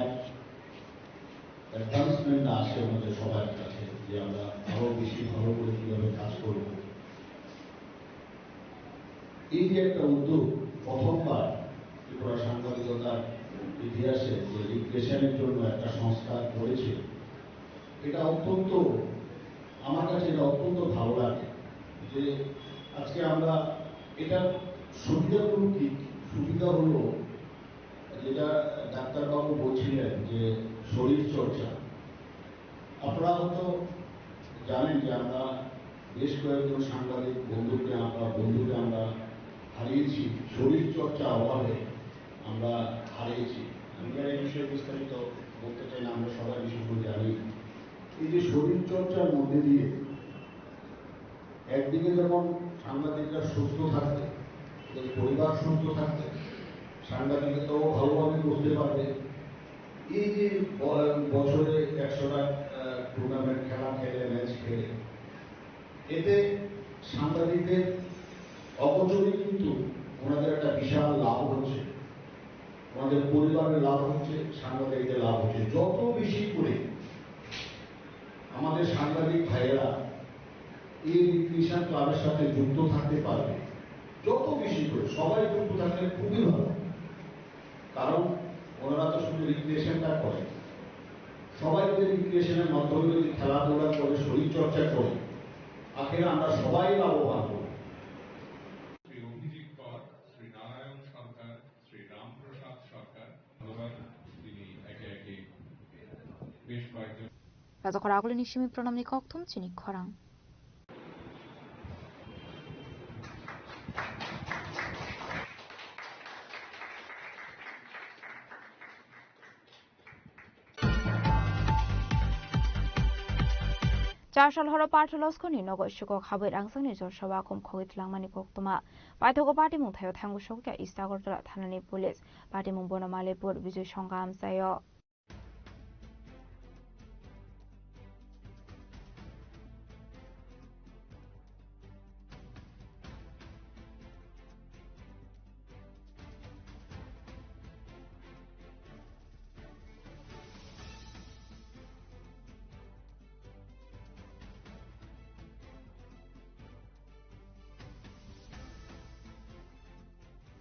অ্যাডভান্সমেন্ট আসে আমাদের সবার কাছে, যে আমরা আরো বেশি ভালো করে কিভাবে কাজ করব। এই যে একটা উদ্যোগ, প্রথমবার ত্রিপুরা সাংবাদিকতার ইতিহাসে যে রিক্রিয়েশনের জন্য একটা সংস্থা করেছে, এটা অত্যন্ত, আমার কাছে এটা অত্যন্ত ভালো লাগে যে আজকে আমরা, এটা সুবিধাগুলো কি? সুবিধা হলো যেটা ডাক্তারবাবু বলছিলেন যে শরীর চর্চা, আপনারা হয়তো জানেন যে আমরা বেশ কয়েকজন সাংবাদিক বন্ধুকে আমরা, বন্ধুকে আমরা হারিয়েছি, শরীর চর্চা অভাবে আমরা হারিয়েছি। আমি আর এই বিষয়ে বিস্তারিত বলতে চাই না, আমরা সবাই বিষয়গুলো জানি। এই যে শরীর চর্চার মধ্যে দিয়ে একদিকে যেমন সাংবাদিকরা সুস্থ থাকবে, ওদের পরিবার সুস্থ থাকবে, সাংবাদিকতাও ভালোভাবে করতে পারবে। এই যে ব-, বছরে একশোটা, আহ, টুর্নামেন্ট খেলা খেলে, ম্যাচ খেলে, এতে সাংবাদিকদের অগোচরে কিন্তু ওনাদের একটা বিশাল লাভ হচ্ছে, ওনাদের পরিবারের লাভ হচ্ছে, সাংবাদিকদের লাভ হচ্ছে। যত বেশি করে আমাদের সাংবাদিক ভাইয়েরা এই রিক্রিয়েশন ক্লাবের সাথে যুক্ত থাকতে পারবে, যত বেশি করে সবাই যুক্ত থাকলে খুবই ভালো। কারণ ওনারা তো শুধু রিক্রিয়েশনটা করে, সবাই যদি রিক্রিয়েশনের মাধ্যমে যদি খেলাধুলা করে, শরীর চর্চা করে, আখেরে আমরা সবাই লাভবান হব। শ্রী অভিজিৎ কর, শ্রী নারায়ণ সরকার, শ্রী রামপ্রসাদ সরকার, ধন্যবাদ। তিনি একে একে বেশ কয়েকজন Rajakhora Agulini simi Pranabni kokthum chini khorang. Char sal horo Partha Loskorni nogo sikok habwi rangchakni jorsa wakhom khogwi twlangmani koktwma. Paithago patimung thaio thango sokya East Agartala thanani police. Patimung bono Malipur, Bijay Songha amchaio.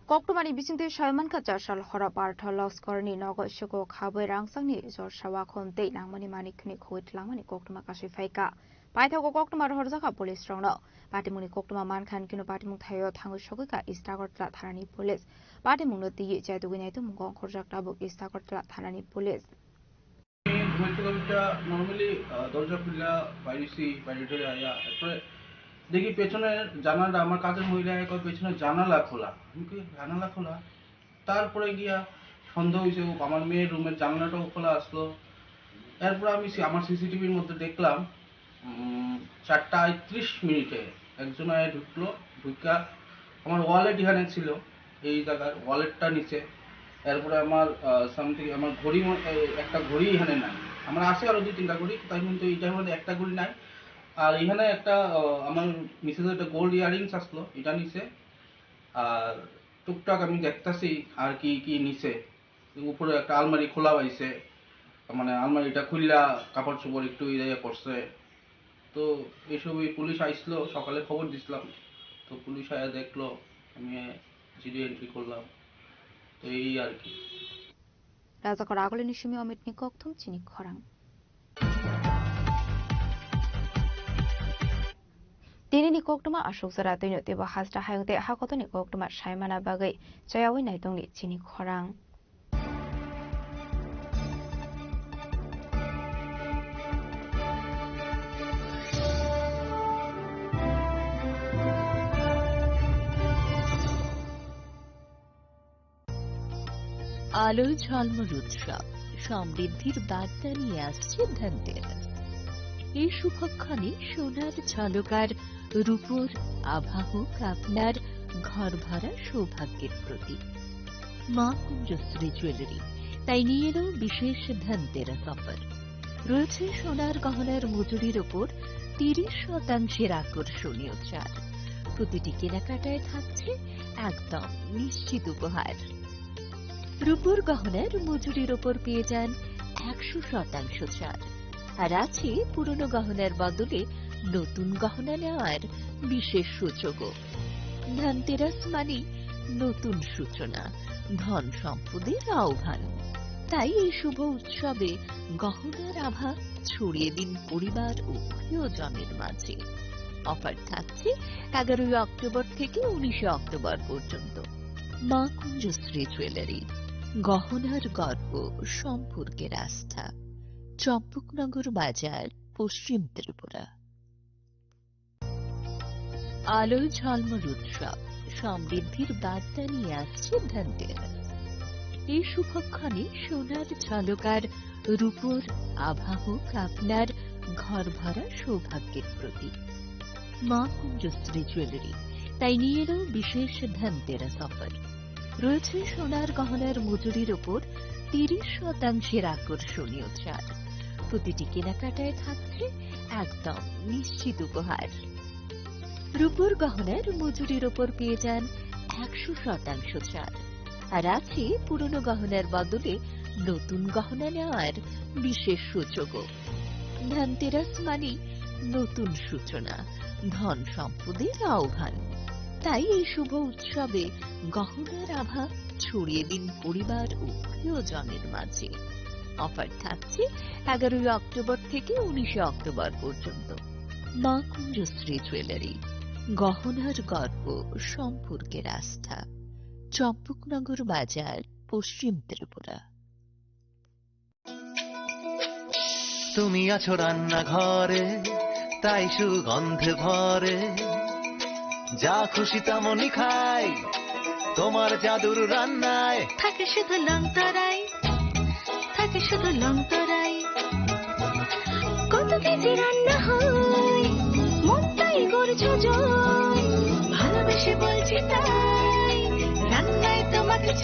Koktwmani bisingtwi sai mankha, char sal horo Partha Loskorni nogo sikok habwi rangchakni jorsa wakhom tei nangmani manik khni khogwi twlangmani koktwma kasui phaikha. Paithago koktwma rohorjakha police rokno. Patimungni koktwma mankha hinkhe patimung thaio thangwi sogwikha East Agartala thanani police. Patimungno twiwi chaitugwi naitukmungo ongkhorjak tabuk East Agartala thanani police. ঘুমের থেকে উঠা normally, আহ, দরজা খুললা বাইরেছি, বাইরে টেরে আয়া, এরপরে দেখি পেছনের জানালা, আমার কাজের মহিলা এক পেছনের জানালা খোলা। আমি কই, "জানালা খোলা?" তারপরে গিয়া সন্দেহ হইছে, ও আমার মেয়ের রুমের জানালাটাও খোলা আসলো। এরপরে আমি সি-, আমার সিসিটিভির মধ্যে দেখলাম, উম, চারটা ত্রিশ মিনিটে একজন আয়া ঢুকলো, ঢুকা আমার ওয়ালেট এখানে ছিল, এই জায়গার ওয়ালেটটা নিচে। এরপরে আমার, আহ, সামথিং আমার ঘড়ি ম-, এ, একটা ঘড়ি এখানে নাই। আমার আছে আরো দুই তিনটা ঘড়ি, তাই কিন্তু এইটার মধ্যে একটা ঘড়ি নাই। আর এখানে একটা, আহ, আমার মিসেসের একটা গোল্ড ইয়ারিংস আসলো, এটা নিচে। আর টুকটাক আমি দেখতাছি আর কি কি নিচে। উপরে একটা আলমারি খোলা হয়েছে, মানে আলমারিটা খুললা কাপড় চোপড় একটু ইয়ে করছে। তো এইসবই পুলিশ আইসলো, সকালে খবর দিছিলাম, তো পুলিশ আয়া দেখলো, আমি জিডি এন্ট্রি করলাম। তো এই আর কি। Rajakor agulini simi Omitni kokthum chini khorang. Tinini koktwma aswk jora twino teibo hasta hayung tei hakotoni koktwma saimana bagwi chayawi naitongni chini khorang. আলোয় ঝলমল উৎসব, সমৃদ্ধির বার্তা নিয়ে আসছে ধনতেরাস। এই শুভক্ষণে সোনার ঝলক আর রূপোর আভা হোক আপনার ঘর ভরা সৌভাগ্যের প্রতীক। মা কুঞ্জশ্রী জুয়েলারি তাই নিয়ে এলো বিশেষ ধনতেরাস অফার। রয়েছে সোনার গহনার মজুরির ওপর তিরিশ শতাংশের আকর্ষণীয় ছাড়। প্রতিটি কেনাকাটায় থাকছে একদম নিশ্চিত উপহার। রূপোর গহনার মজুরির ওপর পেয়ে যান একশো শতাংশ ছাড়। আর আছে পুরনো গহনার বদলে নতুন গহনা নেওয়ার বিশেষ সুযোগও। ধনতেরাস মানেই নতুন সূচনা, ধন সম্পদের আহ্বান। তাই এই শুভ উৎসবে গহনার আভা ছড়িয়ে দিন পরিবার ও প্রিয়জনের মাঝে। অফার থাকছে এগারোই অক্টোবর থেকে উনিশে অক্টোবর পর্যন্ত। মা কুঞ্জশ্রী জুয়েলারি, গহনার গর্ব, সম্পর্কের আস্থা। চম্পকনগর বাজার, পশ্চিম ত্রিপুরা। আলোয় ঝলমল উৎসব, সমৃদ্ধির বার্তা নিয়ে আসছে ধনতেরাস। এই শুভক্ষণে সোনার ঝলক আর রূপোর আভা হোক আপনার ঘর ভরা সৌভাগ্যের প্রতীক। মা কুঞ্জশ্রী জুয়েলারি তাই নিয়ে এলো বিশেষ ধনতেরাস অফার। রয়েছে সোনার গহনার মজুরির ওপর তিরিশ শতাংশের আকর্ষণীয় ছাড়। প্রতিটি কেনাকাটায় থাকছে একদম নিশ্চিত উপহার। রূপোর গহনার মজুরির ওপর পেয়ে যান একশো শতাংশ ছাড়। আর আছে পুরনো গহনার বদলে নতুন গহনা নেওয়ার বিশেষ সুযোগও। ধনতেরাস মানেই নতুন সূচনা, ধন সম্পদের আহ্বান। তাই এই শুভ উৎসবে গহনার আভা ছড়িয়ে দিন পরিবার ও প্রিয়জনের মাঝে। অফার থাকছে এগারোই অক্টোবর থেকে উনিশে অক্টোবর পর্যন্ত। মা কুঞ্জশ্রী জুয়েলারি, গহনার গর্ব, সম্পর্কের আস্থা। চম্পকনগর বাজার, পশ্চিম ত্রিপুরা। তুমি আছো রান্নাঘরে, তাই সুগন্ধে ভরে। যা খুশি তেমনই খাই, তোমার জাদুর রান্নায়। থাকে শুধু লংতরাই, থাকে শুধু লংতরাই। কত কেজি রান্না হয়।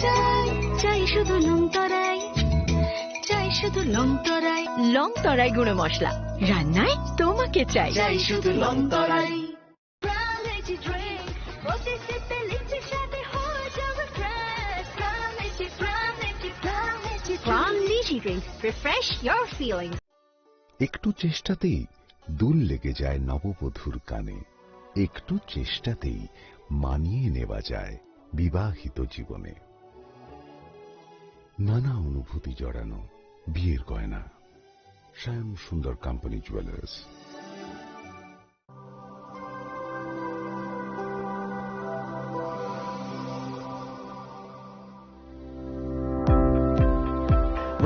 চাই, চাই শুধু লং তরাই, চাই শুধু লং তরাই। লং তরাই গুঁড়ো মশলা, রান্নায় তোমাকে চাই। চাই শুধু লং তরাই। Plum Lychee Drink, প্রতি সিপে লিচি স্বাদে হয়ে যাবে fresh। Plum Lychee, Plum Lychee, Plum Lychee Drink। Plum Lychee Drink, refresh your feelings। একটু চেষ্টাতেই দুল লেগে যায় নববধূর কানে, একটু চেষ্টাতেই মানিয়ে নেওয়া যায় বিবাহিত জীবনে। নানা অনুভূতি জড়ানো বিয়ের গয়না। শ্যাম সুন্দর company jewellers.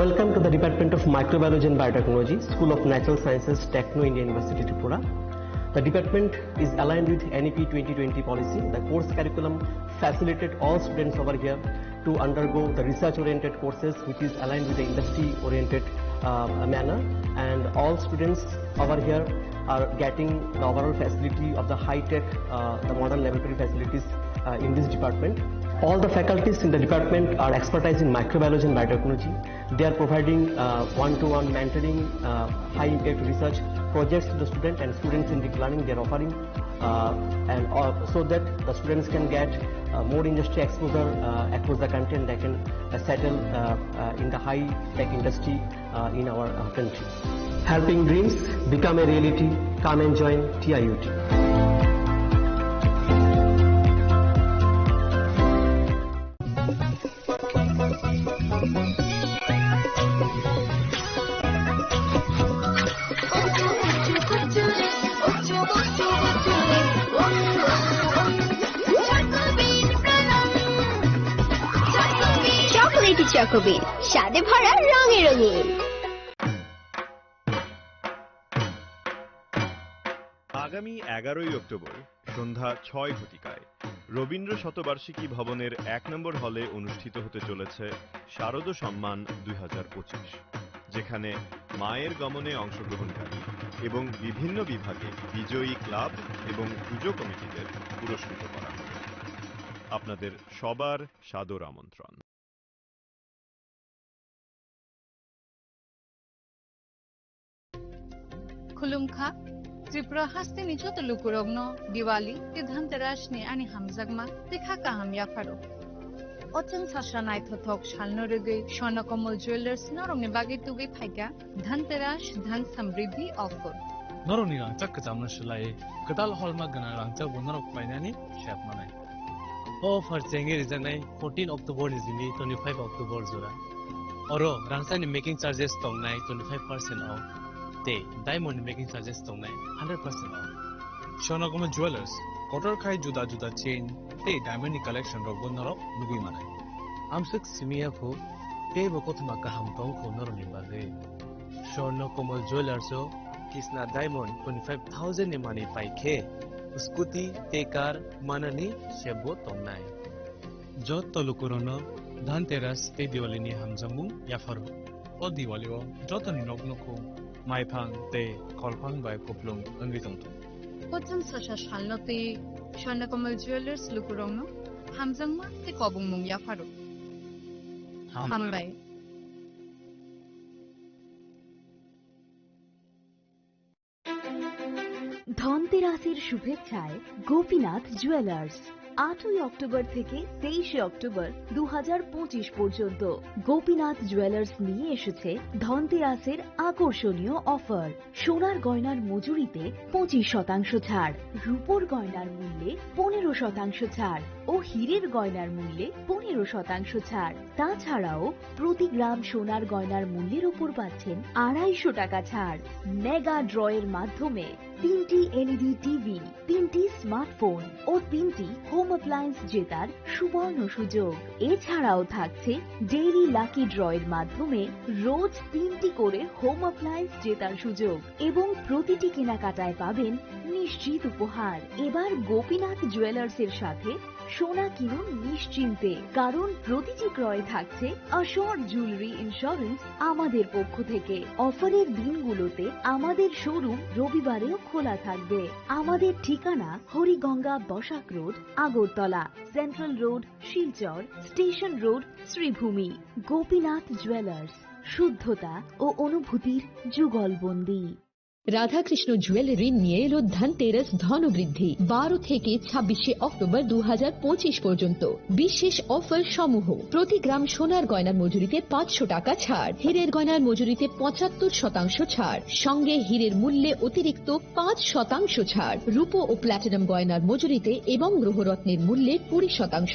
Welcome to the Department of Microbiology and Biotechnology, School of Natural Sciences, Techno India University, Tripura. The department is aligned with N E P twenty twenty policy. The course curriculum facilitated all students over here to undergo the research-oriented courses, which is aligned with the industry-oriented, uh, manner. And all students over here are getting the overall facility of the high-tech, uh, the modern laboratory facilities, uh, in this department. All the faculties in the department are expertise in microbiology and biotechnology. They are providing, uh, one-to-one mentoring, uh, high-impact research projects to the student and students-centric learning they are offering, uh, and, uh, so that the students can get, uh, more industry exposure, uh, across the country, and they can, uh, settle, uh, uh, in the high-tech industry, uh, in our, uh, country. Helping dreams become a reality. Come and join T I U T. Chocolatey চকোবিন, স্বাদে ভরা, রঙে রঙিন। আগামী এগারোই অক্টোবর সন্ধ্যা ছয় ঘটিকায় রবীন্দ্র শতবার্ষিকী ভবনের এক নম্বর হলে অনুষ্ঠিত হতে চলেছে শারদ সম্মান দুই হাজার পঁচিশ, যেখানে মায়ের গমনে অংশগ্রহণকারী এবং বিভিন্ন বিভাগে বিজয়ী ক্লাব এবং পুজো কমিটিদের পুরস্কৃত করা হবে। আপনাদের সবার সাদর আমন্ত্রণ। Khulumkha, Tripura hasteni joto lukurokno Diwali tei Dhanteras ni ani hamjakma tei kha kaham yapharo. O chwng sasa naithothok salno rwgwi Swarnakammal Jewellers norokni bagwi tubui phaikha Dhanteras Dhan Samriddhi offer. Norokni rangchak kwchamno swlaiwi kwtal holma gwnang rangchakbo norok painani sep manai. O offer chengwi rijaknai fourteen October ni simi twenty-five October jora. Oro rangchakni making charges tongnai twenty-five percent off tei diamond ni making charges tongnai hundred percent off. Swarnakammal Jewellers, kotor khai juda juda chain tei diamond ni collection rokbo norok nugwi manai. Amswk simi ya phu, teibo kothoma kaham tong kho norokni bagwi. Swarnakammal Jewellers o Kisna Diamond twenty-five thousand ni manwi pai khe scooty tei car manani sep bo tongnai. Joto lukurokno Dhanteras tei Diwali ni hamjakmung yapharo. O Diwali o jotoni nok nukhung maiphang tei kholphang bai kupulung wngwi tongthung. Kochang sasa salno tei Swarnakammal Jewellers lukurokno hamjakma tei kobongmung yapharo. Hambai. ধনতেরাসের শুভেচ্ছায় গোপীনাথ জুয়েলার্স। আটই অক্টোবর থেকে তেইশে অক্টোবর দু হাজার পঁচিশ পর্যন্ত গোপীনাথ জুয়েলার্স নিয়ে এসেছে ধনতেরাসের আকর্ষণীয় অফার। সোনার গয়নার মজুরিতে পঁচিশ শতাংশ ছাড়, রূপোর গয়নার মূল্যে পনেরো শতাংশ ছাড় ও হীরের গয়নার মূল্যে পনেরো শতাংশ ছাড়। তাছাড়াও প্রতি গ্রাম সোনার গয়নার মূল্যের ওপর পাচ্ছেন আড়াইশো টাকা ছাড়। মেগা ড্রয়ের মাধ্যমে তিনটি এলইডি টিভি, তিনটি স্মার্টফোন ও তিনটি হোম অ্যাপ্লায়েন্স জেতার সুবর্ণ সুযোগ। এছাড়াও থাকছে ডেইলি লাকি ড্রয়ের মাধ্যমে রোজ তিনটি করে হোম অ্যাপ্লায়েন্স জেতার সুযোগ এবং প্রতিটি কেনাকাটায় পাবেন নিশ্চিত উপহার। এবার গোপীনাথ জুয়েলার্সের সাথে সোনা কিনুন নিশ্চিন্তে, কারণ প্রতিটি ক্রয়ে থাকছে অশোর জুয়েলারি ইন্স্যুরেন্স আমাদের পক্ষ থেকে। অফারের দিনগুলোতে আমাদের শোরুম রবিবারেও খোলা থাকবে। আমাদের ঠিকানা Hariganga Basak road, Agartala, central road, Silchar, station road, Sribhumi. Gopinath jewellers, শুদ্ধতা ও অনুভূতির যুগলবন্দী। রাধাকৃষ্ণ জুয়েলারি নিয়ে এলো ধনতেরাস ধনবৃদ্ধি। বারো থেকে ছাব্বিশে অক্টোবর দু হাজার পঁচিশ পর্যন্ত বিশেষ অফার সমূহ: প্রতি গ্রাম সোনার গয়নার মজুরিতে পাঁচশো টাকা ছাড়, হীরের গয়নার মজুরিতে পঁচাত্তর শতাংশ ছাড়, সঙ্গে হীরের মূল্যে অতিরিক্ত পাঁচ শতাংশ ছাড়, রূপো ও প্ল্যাটিনাম গয়নার মজুরিতে এবং গ্রহরত্নের মূল্যে কুড়ি শতাংশ